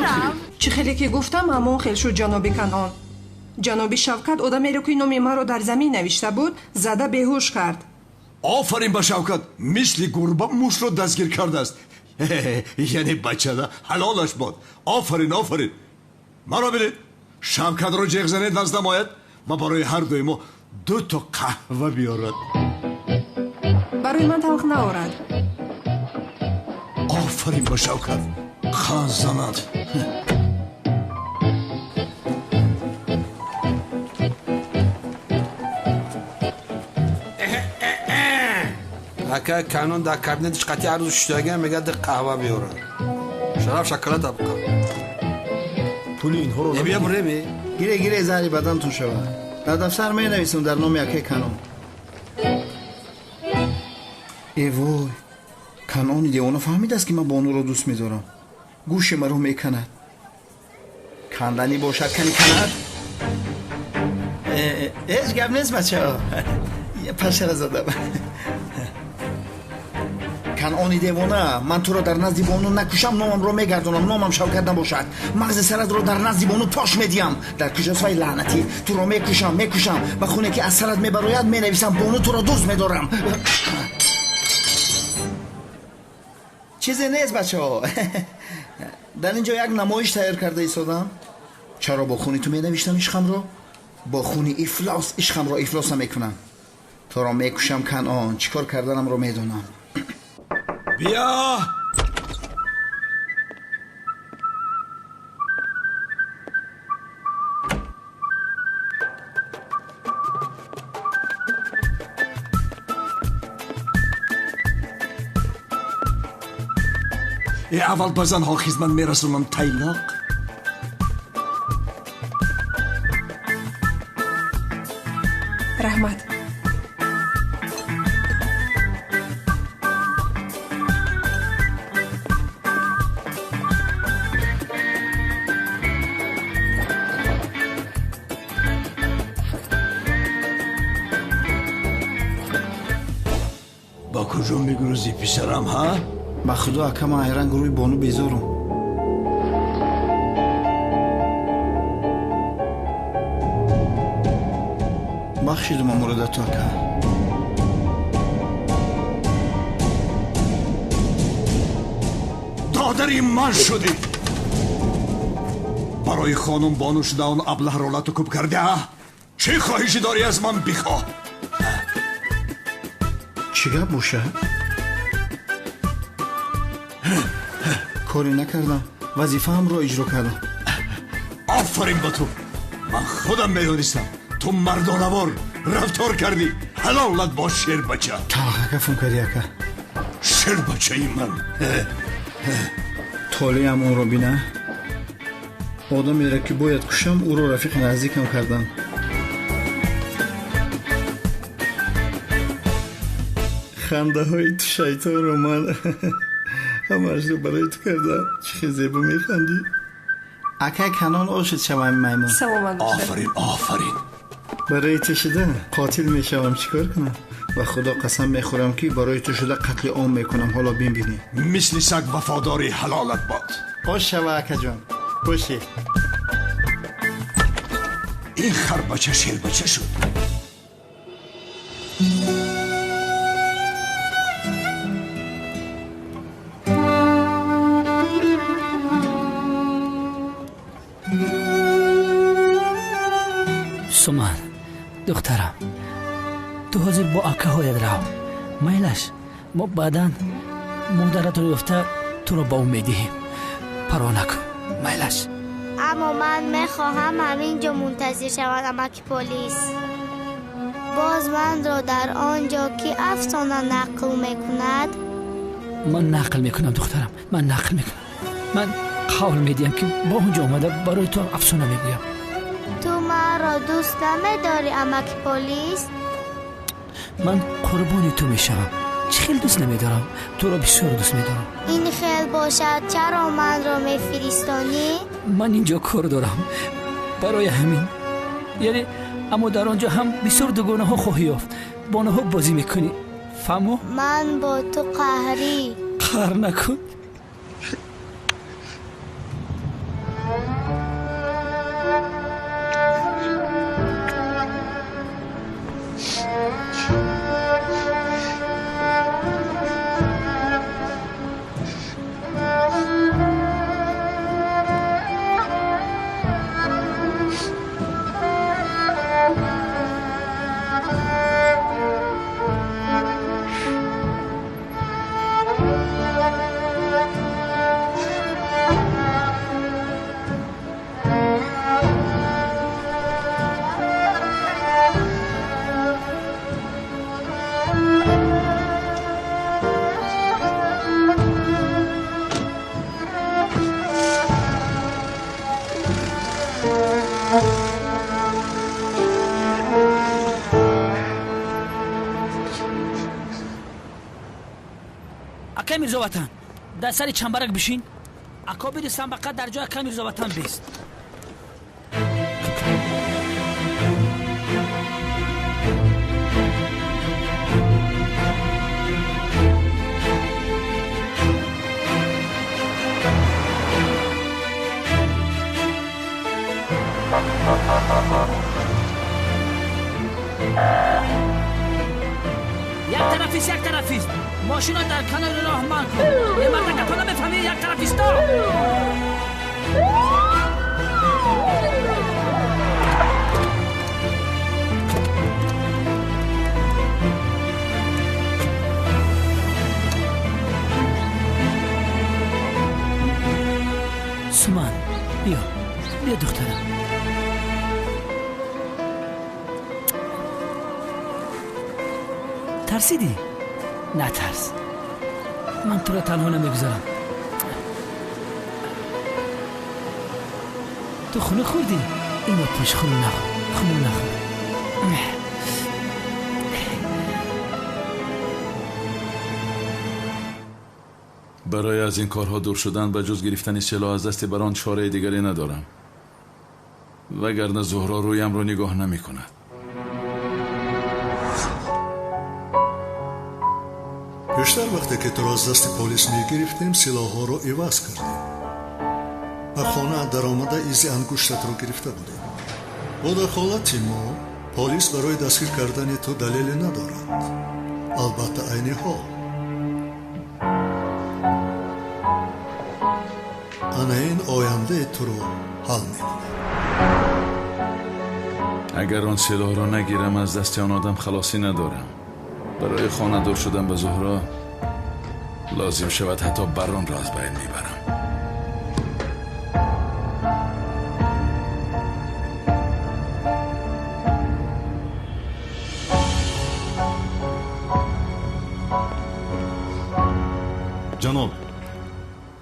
Чӣ хеле ки гуфтам, ҳамон хел шуд, ҷаноби Канъон. Ҷаноби Шавкат одамеро ки номи маро дар замин навишта буд, зада беҳуш кард.
Офарин ба Шавкат, мисли гурба мушро дастгир кардааст. Яъне бачада ҳалолаш бод. Офарин, офарин. Маро бинед, Шавкатро ҷеғ занед, наздам ояд ва барои ҳар дуи мо 2 то қаҳва биёрад.
Барои ман талх наорад.
Офарин ба Шавкат, қан занад.
Ака Канон дар кабинетиш қатъи арзу шуштагиам мегӯяд қаҳва биёрад. Шараф шоколад абқа.
Пули инҳоро
бия буреми.
Гире, гире, заҳри бадантон шавад. Дар дафтар менависам дар номи акаи Канон. Э вой, Канони девона фаҳмидааст, ки ман Бонуро дӯст медорам. Гӯши маро меканад. Канданӣ бошад, кани канад. Ҳеҷ гап нест, бачаҳо, пашара задам. Канони девона, ман туро дар назди Бону накушам, номамро мегардонам, номам Шавкат набошад. Мағзи саратро дар назди Бону тош медиҳам. Дар куҷост вай лаънатӣ? Туро мекушам, мекушам. Ба хуне ки аз сарат мебарояд, менависам: Бону, туро дӯст медорам. Чизе нест, бачаҳо, дар ин ҷо як намоиш тайёр карда истодам. Чаро бо хуни ту менавиштам ишқамро? Бо хуни ифлос ишқамро ифлос намекунам. Туро мекушам, Канон, чӣ кор карданамро медонам.
Биё. Аввал ба занҳо хизмат мерасонам, тайлоқ.
Раҳмат.
Ба куҷо мегурезӣ, писарам, ҳа?
Ба худо, ака, ман айранг рӯи Бону безорум. Бахшидум амуродату, ака.
Додари ман шудӣ. Барои хонум Бону шуда он аблаҳро лату куб кардӣ, а? Чӣ хоҳишӣ дорӣ, аз ман бихоҳ.
Чӣ гап бошад? Коре накардам, вазифаамро иҷро кардам.
Офарин ба ту! Ман худам медонистам, ту мардонавор рафтор кардӣ. Ҳалолат бош, шербача.
Талхакафм кардӣ, ака.
Шербачаи ман.
Толеам онро бина. Одамеро, ки бояд кушам, ӯро рафиқи наздикам кардам. Хандаҳои ту шайтонро ман ҳамаашро барои ту кардам. Чӣ хел зебо механдӣ. Акай Канон, ошид шавам, маймун.
Саломат бошед.
Офарин, офарин.
Барои ту шуда қотил мешавам, чӣ кор кунам? Ба худо қасам мехӯрам, ки барои ту шуда қатли ом мекунам. Ҳоло бинбинӣ.
Мисли саг вафодори, ҳалолат бод.
Ош шава, акаҷон, бошӣ.
Ин харбача шербача шуд.
Суман, духтарам, ту ҳозир бо акаҳоят рав, майлаш. Мо баъдан модаратро ёфта, туро ба ӯ медиҳем. Парво накун, майлаш.
Аммо ман мехоҳам ҳамин ҷо мунтазир шавам, амаки полис. Боз манро дар он ҷо ки афсона нақл мекунад?
Ман нақл мекунам, духтарам, ман нақл мекунам. Ман қавл медиҳам, ки бо он ҷо омада барои ту афсона мегӯям.
Ту маро дӯст намедорӣ, амаки полис?
Ман қурбони ту мешавам. Чӣ хел дӯст намедорам? Туро бисёр дӯст медорам.
Ин хел бошад, чаро манро мефиристонӣ?
Ман ин ҷо кор дорам, барои ҳамин. Яъне, аммо дар он ҷо ҳам бисёр дугонаҳо хоҳӣ ёфт, бо онҳо бозӣ мекунӣ, фаҳмо?
Ман бо ту қаҳрӣ.
Қаҳр накун. Мирзоватан, дар сари чамбарак бишин. Акобири самбақа дар ҷои ака Мирзоватан бист. Як тарафист, як тарафист. Мошина дар канори роҳ манъ кун. Е марда, гапа намефаҳмӣ, як тарафисто. Суман, биё, биё, духтарам. Тарсидӣ? Натарс, ман туро танҳо намегузарам. Ту хунук хӯрдӣ? Ино пӯш, хунук нахӯр, хунук нахӯр.
Барои аз ин корҳо дур шудан ба ҷуз гирифтани силоҳ аз дасти барон чораи дигаре надорам, вагарна Зуҳро рӯямро нигоҳ намекунад.
Пештар вақте ки туро аз дасти полис мегирифтем, силоҳҳоро иваз кардем. Ба хона даромада изи ангуштатро гирифта будем. Бо дахолати мо полис барои дастгир кардани ту далеле надорад. Албатта, айни ҳол. Ана ин ояндаи туро ҳал мекунад.
Агар он силоҳро нагирам, аз дасти он одам халосӣ надорам. Барои хонадор шудан ба Зуҳро лозим шавад, ҳатто баронро аз байн мебарам.
Ҷаноб,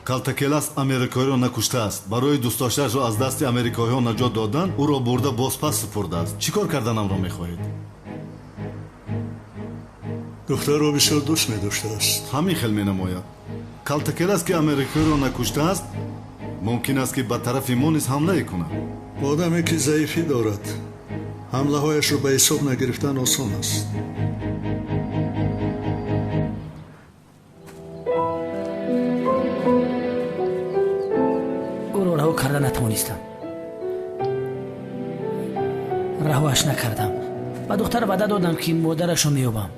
Калтакелас америкоиро накуштааст. Барои дӯстдоштаашро аз дасти америкоиҳо наҷот додан, ӯро бурда бозпас супурдааст. Чӣ кор карданамро мехоҳед?
Духтарро бисёр дӯст медоштааст.
Ҳамин хел менамояд. Калтакелас, ки америкоиро накуштааст, мумкин аст, ки ба тарафи мо низ ҳамлае кунад.
Одаме ки заифӣ дорад, ҳамлаҳояшро ба ҳисоб нагирифтан осон аст.
Ӯро раҳо карда натавонистам. Раҳоаш накардам. Ба духтар ваъда додам, ки модарашро меёбам.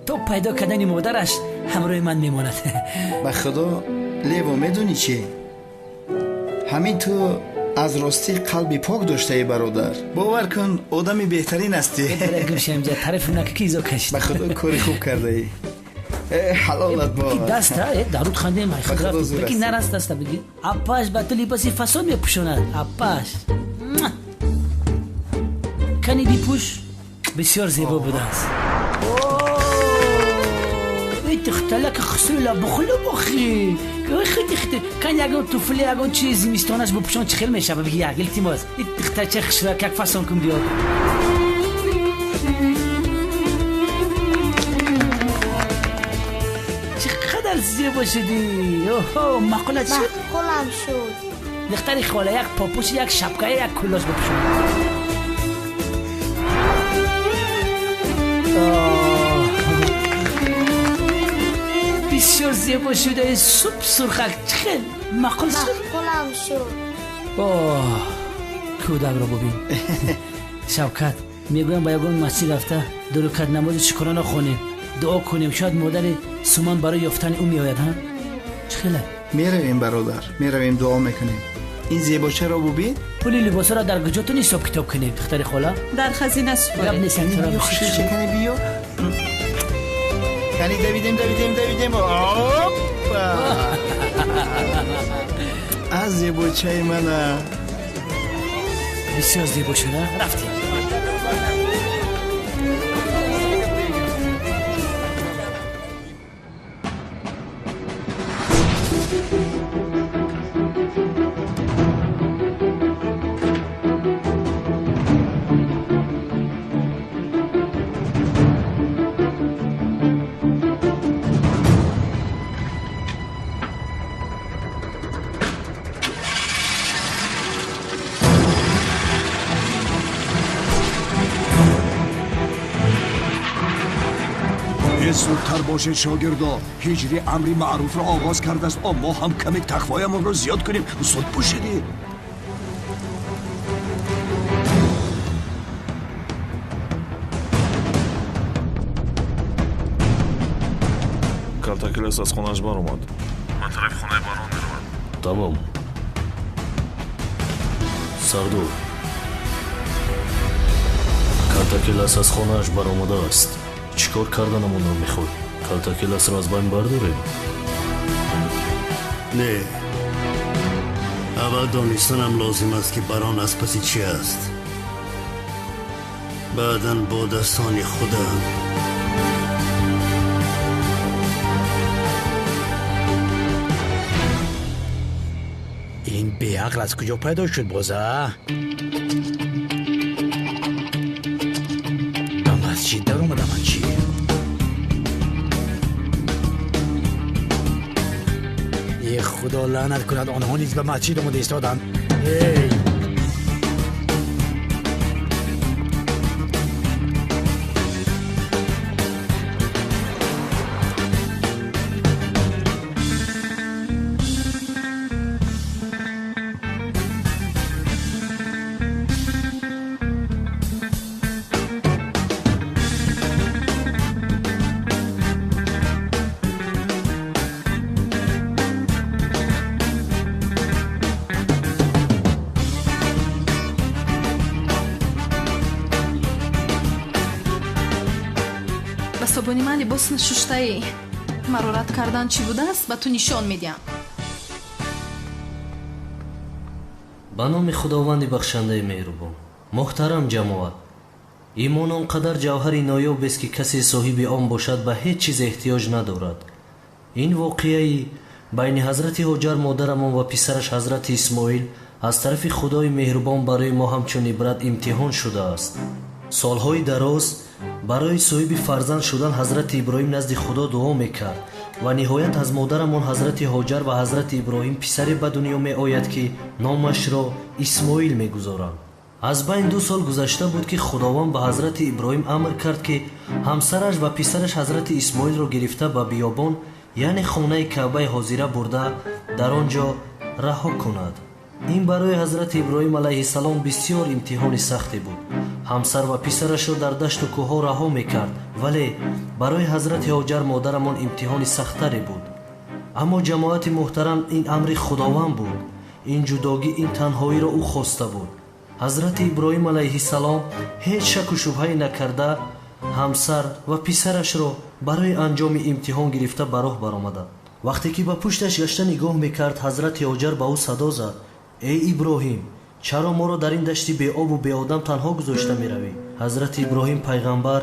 То пайдо кардани модараш ҳамроҳи ман мемонад.
Ба худо, Лево, медонӣ чӣ? Ҳамин ту аз ростӣ қалби пок доштаи, бародар. Бовар кун, одами беҳтарин ҳастӣ.
Гумшамҷа, тарафи нака ки изо кашид.
Ба худо, кори хуб кардаӣ. Ҳалолат бод.
Даста даруд хандем. Бигӣ, нараст даста, бигӣ. Апаш ба ту либоси фасон мепӯшонад. Апаш кани бипӯш, бисёр зебо будааст. Духталак хусрула бухлу бухи. Хити кан ягон туфли, ягон чизи зимистонаш бупӯшон, чӣ хел мешава? Биги, як илтимос, духтарча хушра как фасон кун, биёд. Чӣ қадар зебо шудӣ! Оҳо, маъқулат шуд?
Маъқулам шуд.
Духтари хола, як попӯш, як шапкая, як кулош бупӯшон. Бисёр зебо шудаи, суп сурхак. Чӣ хел маъқул шуд?
Маъқулам шуд.
Оҳ, кӯдакро бубин. Шавкат, мегӯям, ба ягон масҷид рафта ду рукат намози шукрона хонем, дуо кунем, шояд модари Суман барои ёфтани ӯ меояд. Ҳа, чӣ хела?
Меравем, бародар, меравем, дуо мекунем. Ин зебочаро бубин.
Пули либосҳоро дар куҷотон ҳисоб китоб кунем, духтари хола?
Дар хазина супоред.
Кани биё. Кани, давидем, давидем, давидем. Опа! Аз зебочаи мана.
Бисёр зебо шуда. Рафтем.
Зудтар бошед шогирдо, ҳиҷри амри маъруфро оғоз кардааст. Мо ҳам каме тақвоямонро зиёд кунем. Зуд бошед.
Калтакелас аз хонааш баромад. Ба тарафи хонаи барон меравад.
Тамом. Сардор, Калтакелас аз хонааш баромадааст. Чӣ кор карданамонро мехоҳӣ? Калтакеласро аз байн бардорем?
Не, аввал донистанам лозим аст, ки барон аз паси чӣ аст. Баъдан бо дастони худам.
Ин беақл аз куҷо пайдо шуд боза? Ба масҷид даромадам ман чӣ? Е худо лаънат кунад, онҳо низ ба масҷид омада истоданд. Эй!
Ба собони ман либос нашуштаӣ. Маро рад кардан чӣ будааст, ба ту нишон медиҳам.
Ба номи Худованди бахшандаи меҳрубон. Муҳтарам ҷамоат, имон он қадар ҷавҳари ноёбест, ки касе соҳиби он бошад, ба ҳеҷ чиз эҳтиёҷ надорад. Ин воқеаи байни ҳазрати Ҳоҷар модарамон ва писараш ҳазрати Исмоил аз тарафи Худои меҳрубон барои мо ҳамчун ибрат имтиҳон шудааст. Солҳои дароз барои соҳиби фарзанд шудан ҳазрати Иброҳим назди Худо дуо мекард ва ниҳоят аз модарамон ҳазрати Ҳоҷар ва ҳазрати Иброҳим писаре ба дунё меояд, ки номашро Исмоил мегузоранд. Аз байн 2 сол гузашта буд, ки Худованд ба ҳазрати Иброҳим амр кард, ки ҳамсараш ва писараш ҳазрати Исмоилро гирифта ба биёбон, яъне хонаи Каъбаи ҳозира бурда, дар он ҷо раҳо кунад. Ин барои ҳазрати Иброҳим алайҳиссалом бисёр имтиҳони сахте буд. Ҳамсар ва писарашро дар дашту кӯҳҳо раҳо мекард, вале барои ҳазрати Ҳоҷар модарамон имтиҳони сахттаре буд. Аммо ҷамоати муҳтарам, ин амри Худованд буд. Ин ҷудогӣ, ин танҳоиро ӯ хоста буд. Ҳазрати Иброҳим алайҳиссалом ҳеҷ шаку шубҳае накарда ҳамсар ва писарашро барои анҷоми имтиҳон гирифта ба роҳ баромаданд. Вақте ки ба пушташ гашта нигоҳ мекард, ҳазрати Ҳоҷар ба ӯ садо зад: эй Иброҳим, чаро моро дар ин дашти беобу беодам танҳо гузошта меравӣ? Ҳазрати Иброҳим пайғамбар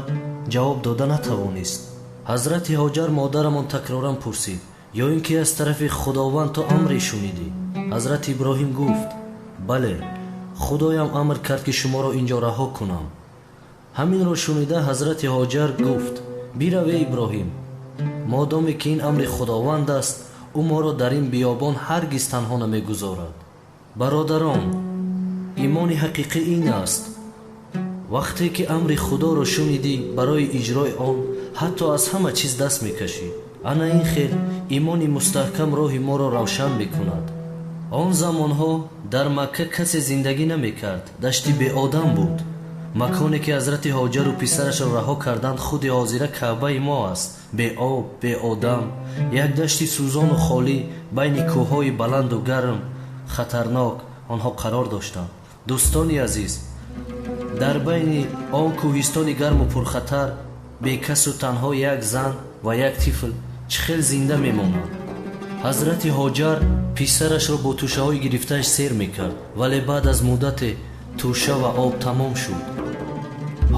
ҷавоб дода натавонист. Ҳазрати Ҳоҷар модарамон такроран пурсид: ё ин ки аз тарафи Худованд ту амре шунидӣ? Ҳазрати Иброҳим гуфт: бале, Худоям амр кард, ки шуморо инҷо раҳо кунам. Ҳаминро шунида ҳазрати Ҳоҷар гуфт: бирав, эй Иброҳим, модоме ки ин амри Худованд аст, ӯ моро дар ин биёбон ҳаргиз танҳо намегузорад. Бародарон, имони ҳақиқӣ ин аст: вақте ки амри Худоро шунидӣ, барои иҷрои он ҳатто аз ҳама чиз даст мекашӣ. Ана ин хел имони мустаҳкам роҳи моро равшан мекунад. Он замонҳо дар Макка касе зиндагӣ намекард, дашти беодам буд. Маконе ки ҳазрати Ҳоҷару писарашро раҳо карданд, худи ҳозира Каъбаи мо аст. Беоб, беодам, як дашти сӯзону холӣ байни кӯҳҳои баланду гарм, хатарнок онҳо қарор доштанд. Дӯстони азиз, дар байни он кӯҳистони гарму пурхатар бекасу танҳо як зан ва як тифл чӣ хел зинда мемонанд? Ҳазрати Ҳоҷар писарашро бо тӯшаҳои гирифтааш сер мекард, вале баъд аз муддате тӯша ва об тамом шуд.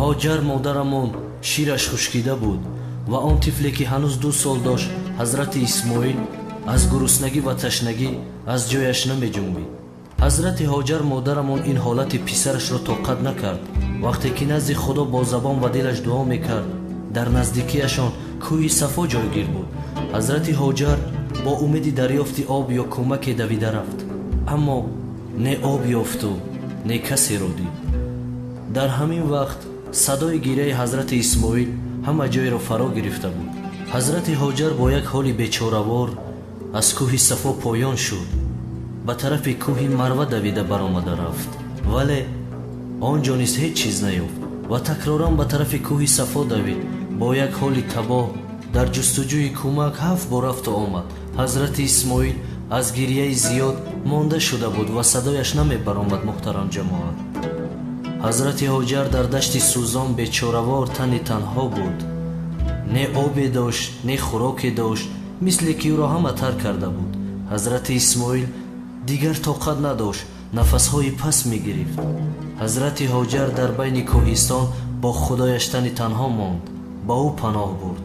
Ҳоҷар модарамон шираш хушкида буд ва он тифле ки ҳанӯз 2 сол дошт, ҳазрати Исмоил, аз гуруснагӣ ва ташнагӣ аз ҷояш намеҷунбид. Ҳазрати Ҳоҷар модарамон ин ҳолати писарашро тоқат накард. Вақте ки назди Худо бо забон ва дилаш дуо мекард, дар наздикиашон кӯҳи Сафо ҷойгир буд. Ҳазрати Ҳоҷар бо умеди дарёфти об ё кӯмаке давида рафт, аммо не об ёфту не касеро дид. Дар ҳамин вақт садои гиряи ҳазрати Исмоил Ҳама ҷойро фаро гирифта буд. Ҳазрати Ҳоҷар бо як ҳоли бечоравор аз кӯҳи Сафо поён шуд, ба тарафи кӯҳи Марва давида баромада рафт, вале он ҷо низ ҳеҷ чиз наёфт ва такроран ба тарафи кӯҳи Сафо давид. Бо як ҳоли табоҳ дар ҷустуҷӯи кӯмак 7 бор рафту омад. Ҳазрати Исмоил аз гирияи зиёд монда шуда буд ва садояш намебаромад. Муҳтарам ҷамоат, ҳазрати Ҳоҷар дар дашти сӯзон бечоравор тани танҳо буд. Не обе дошт, не хӯроке дошт, мисле ки ӯро ҳама тарк карда буд. Ҳазрати Исмоил дигар тоқат надошт, нафасҳои пас мегирифт. Ҳазрати Ҳоҷар дар байни кӯҳистон бо худояш тани танҳо монд, ба ӯ паноҳ бурд.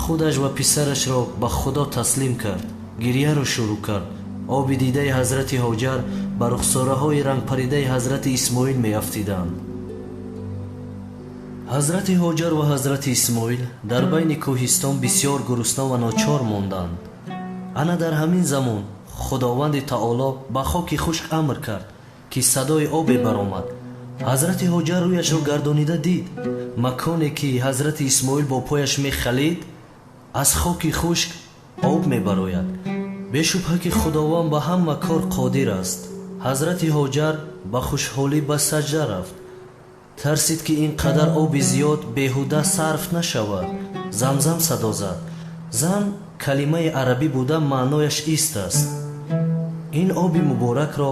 Худаш ва писарашро ба Худо таслим кард, гирияро шурӯъ кард. Оби дидаи ҳазрати Ҳоҷар ба рухсораҳои рангпаридаи ҳазрати Исмоил меафтиданд. Ҳазрати Ҳоҷар ва ҳазрати Исмоил дар байни кӯҳистон бисёр гурусна ва ночор монданд. Ана дар ҳамин замон Худованди Таоло ба хоки хушк амр кард, ки садои обе баромад. Ҳазрати Ҳоҷар рӯяшро гардонида дид, маконе ки ҳазрати Исмоил бо пояш мехалид, аз хоки хушк об мебарояд. Бешубҳа ки Худованд ба ҳама кор қодир аст. Ҳазрати Ҳоҷар ба хушҳолӣ ба саҷда рафт. Тарсид ки ин қадар оби зиёд беҳуда сарф нашавад. Замзам садо зад. Зам калимаи арабӣ буда маънояш ист аст. Ин оби муборакро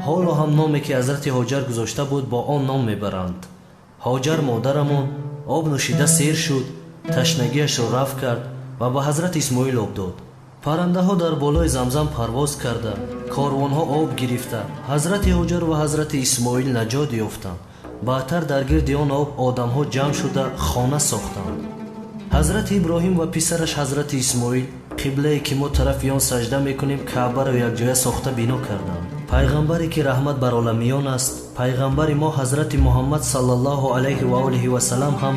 ҳоло ҳам номе ки ҳазрати Ҳоҷар гузошта буд бо он ном мебаранд. Ҳоҷар модарамон об нӯшида сер шуд, ташнагиашро рафт кард ва ба ҳазрати Исмоил об дод. Паррандаҳо дар болои Замзам парвоз карда, корвонҳо об гирифта, ҳазрати Ҳоҷар ва ҳазрати Исмоил наҷот ёфтанд. Баъдтар дар гирди он об одамҳо ҷамъ шуда хона сохтанд. Ҳазрати Иброҳим ва писараш ҳазрати Исмоил қиблае ки мо тарафи он саҷда мекунем Каъбаро якҷоя сохта бино карданд. Пайғамбаре ки раҳмат бар оламиён аст, пайғамбари мо ҳазрати Муҳаммад саллаллоҳу алайҳи ва олиҳи васалам ҳам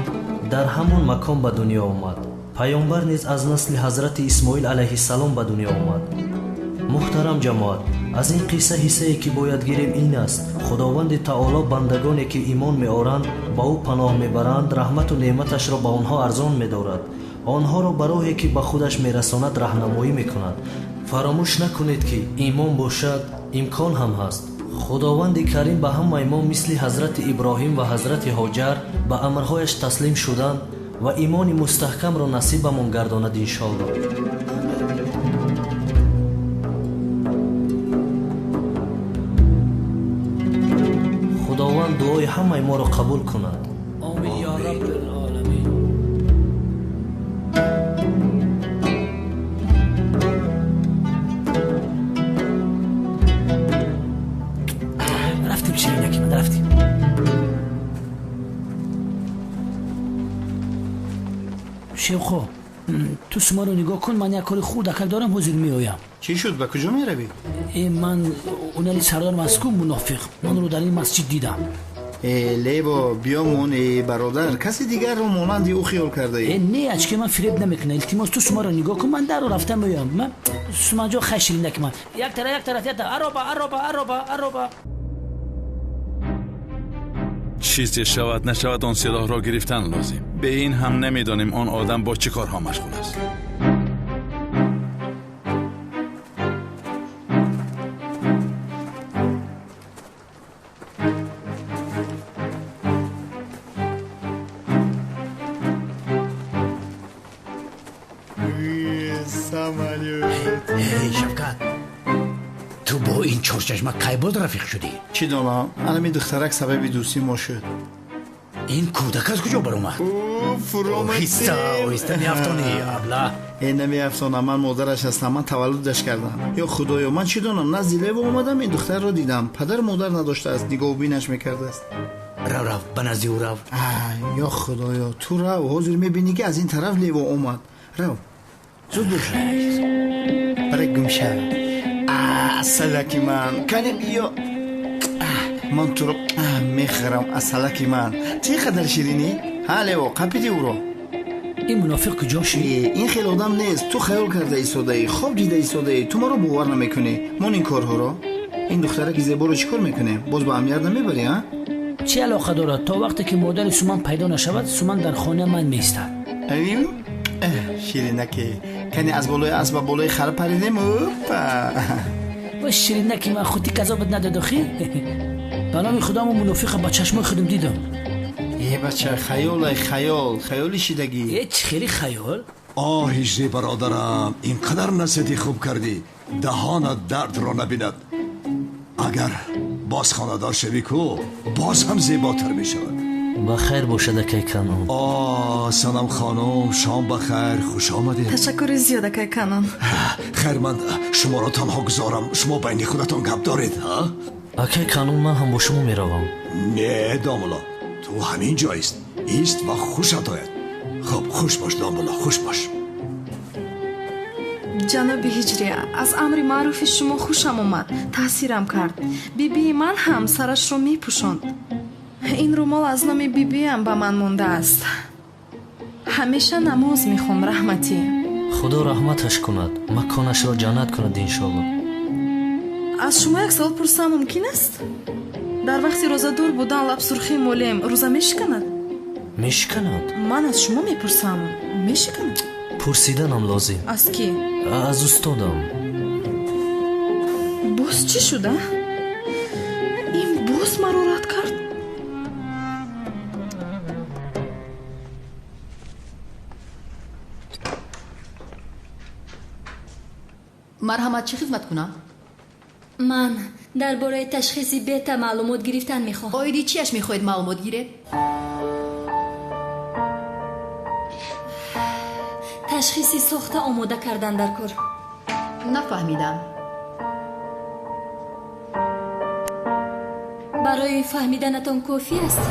дар ҳамон макон ба дунё омад. Пайғамбар низ аз насли ҳазрати Исмоил алайҳиссалом ба дунё омад. Муҳтарам ҷамоат, аз ин қисса ҳиссае ки бояд гирем ин аст: Худованди Таоло бандагоне ки имон меоранд, ба ӯ паноҳ мебаранд, раҳмату неъматашро ба онҳо арзон медорад, онҳоро ба роҳе ки ба худаш мерасонад раҳнамоӣ мекунад. Фаромӯш накунед ки имон бошад, имкон ҳам ҳаст. Худованди Карим ба ҳамаи мо мисли ҳазрати Иброҳим ва ҳазрати Ҳоҷар ба амрҳояш таслим шуданд ва имони мустаҳкамро насибамон гардонад иншоаллоҳ. Худованд дуои ҳамаи моро қабул кунад.
Омин ё Раббул оламин. Рафтем ширинаки ман, рафтем. Шевқо, ту шуморо нигоҳ кун, ман як кори хурдакак дорам, ҳозир меоям.
Чӣ шуд, ба куҷо меравӣ?
Ман унали сардорам аст ку мунофиқ, ман ӯро дар ин масҷид дидам.
Лево, биёмон, бародар, каси дигарро монанди ӯ хиёл кардаӣ.
Не, ачки ман фиреб намекунам. Илтимос, ту шуморо нигоҳ кун, ман даро рафта меоям. Ман суманҷо хай ширинаки ман. Як тараф, як тараф, як тараф. Ароба, ароба, ароба, ароба.
Чизе шавад нашавад он силоҳро гирифтан лозим. Бе ин ҳам намедонем он одам бо чӣ корҳо машғул аст.
Эй Шавкат, ту бо ин чорчашма кай боз рафиқ шудӣ?
Чӣ донам, анами духтарак сабаби дӯстии мо шуд.
Ин кӯдак аз куҷо баромад? Оҳиста, оҳиста меафтонӣ, абла.
Э, намеафтонам, ман модараш ҳастам, ман таваллудаш кардам. Ё худоё, ман чӣ донам, назди Лево омадам, ин духтарро дидам. Падару модар надоштааст, нигоҳубинаш мекардааст.
Рав, рав, ба назди ӯ рав.
Ё худоё, ту рав, ҳозир мебинӣ ки аз ин тараф Лево омад. Рав, зуд бош. Баре гумша. Асалаки ман, кане биё. Ман туро мехӯрам, асалаки ман. Чӣ қадар ширинӣ? Ҳа, Лево, қапиди ӯро.
Ин мунофиқ куҷо шуд?
Ин хел одам нест. Ту хаёл карда истодаӣ, хоб дида истодаӣ. Ту маро бовар намекунӣ. Мон ин корҳоро. Ин духтараки зеборо чӣ кор мекунем? Боз ба амният намебарӣ, а?
Чӣ алоқа дорад? То вақте ки модари Суман пайдо нашавад, Суман дар хонаи ман меистад.
Ширинаке, кани аз болои асп ба болои хар паридем. Опа!
Ва ширинаки ман худи казобат надод охи. Ба номи худо мо мунофиқа ба чашмои худам дидам.
Е бача, хаёлай хаёл, хаёли шидагӣ.
Е чӣ хели хаёл?
Оҳ, ҳиҷрӣ бародарам, ин қадар насиҳати хуб кардӣ, даҳонат дардро набинад. Агар боз хонадор шавӣ ку, боз ҳам зеботар мешавад.
Ба хайр бошад, акай Канон.
О, Санам хонум, шом ба хайр, хуш омадед.
Ташаккури зиёд, акай Канон.
Хайр, ман шуморо танҳо гузорам, шумо байни худатон гап доред, ҳа?
Акай Канон, ман ҳам бо шумо меравам.
Не, домулло, ту ҳамин ҷо ист. Ист ва хушат ояд. Хуб, хуш бош, домулло, хуш бош.
Ҷаноби ҳиҷрӣ, аз амри маъруфи шумо хушам омад, таъсирам кард. Бибии ман ҳам сарашро мепӯшонд. Ин румол аз номи бибиам ба ман мондааст. Ҳамеша намоз мехонд, раҳматӣ.
Худо раҳматаш кунад, маконашро ҷаннат кунад, иншоалло.
Аз шумо як савол пурсам мумкин аст? Дар вақти рӯзадор будан лабсурхии молем рӯза мешиканад?
Мешиканад.
Ман аз шумо мепурсам, мешиканад?
Пурсиданам лозим.
Аз кӣ?
Аз устодам.
Боз чӣ шуда? Ин боз маро рад кард?
Марҳамат, чӣ хизмат кунам?
Ман дар бораи ташхиси бета маълумот гирифтан мехоҳам.
Оиди чиаш мехоҳед маълумот гиред?
Ташхиси сохта омода кардан дар кор.
Нафаҳмидам.
Барои фаҳмиданатон кофӣ аст?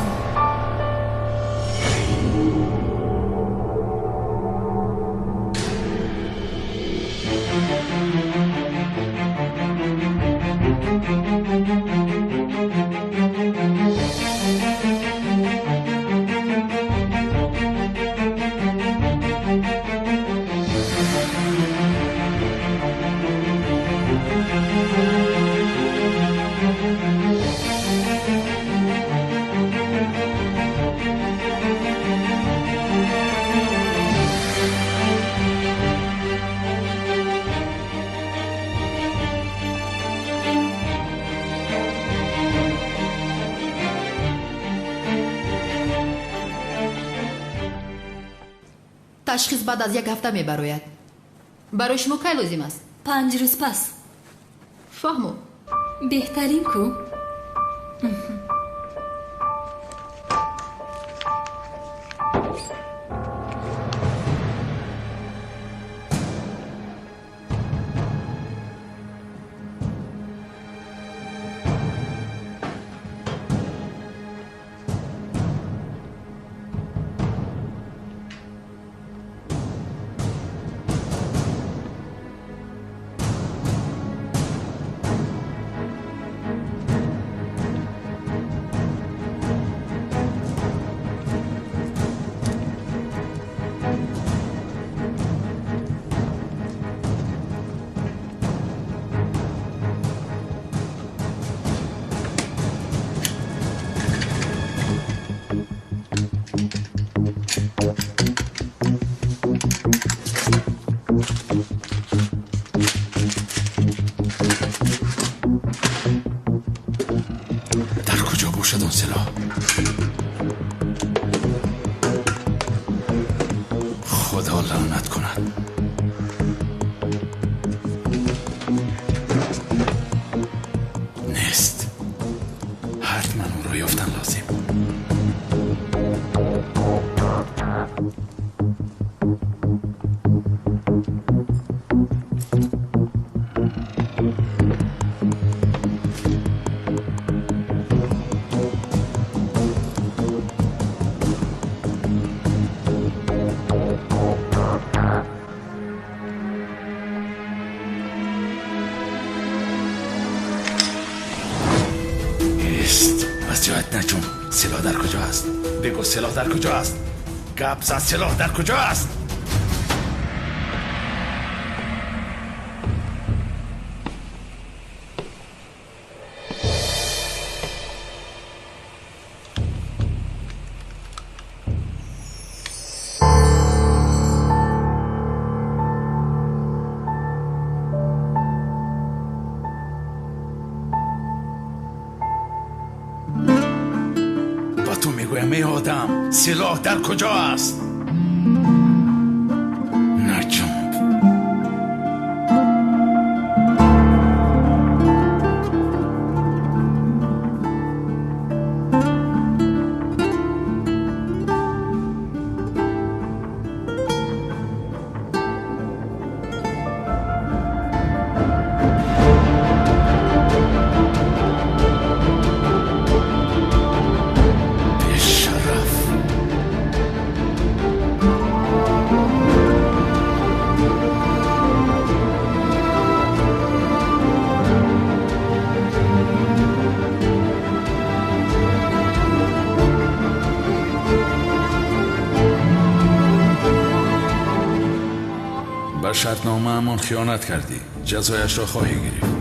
Ташхис баъд аз як ҳафта мебарояд. Барои шумо кай лозим аст?
5 рӯз пас.
Фаҳмо.
Беҳтарин ку.
Дар куҷо бошад он силоҳ? Худо лаънат кунад. Нест. Ҳатман ӯро ёфтан лозим. سلاح در کجا است؟ بگو سلاح در کجا است؟ گپ زن، سلاح در کجا است؟ мегӯям, эй одам, силоҳ дар куҷо аст? Наҷунб. Бешараф. Ба шартномаамон хиёнат кардӣ, ҷазояшро хоҳӣ гирифт.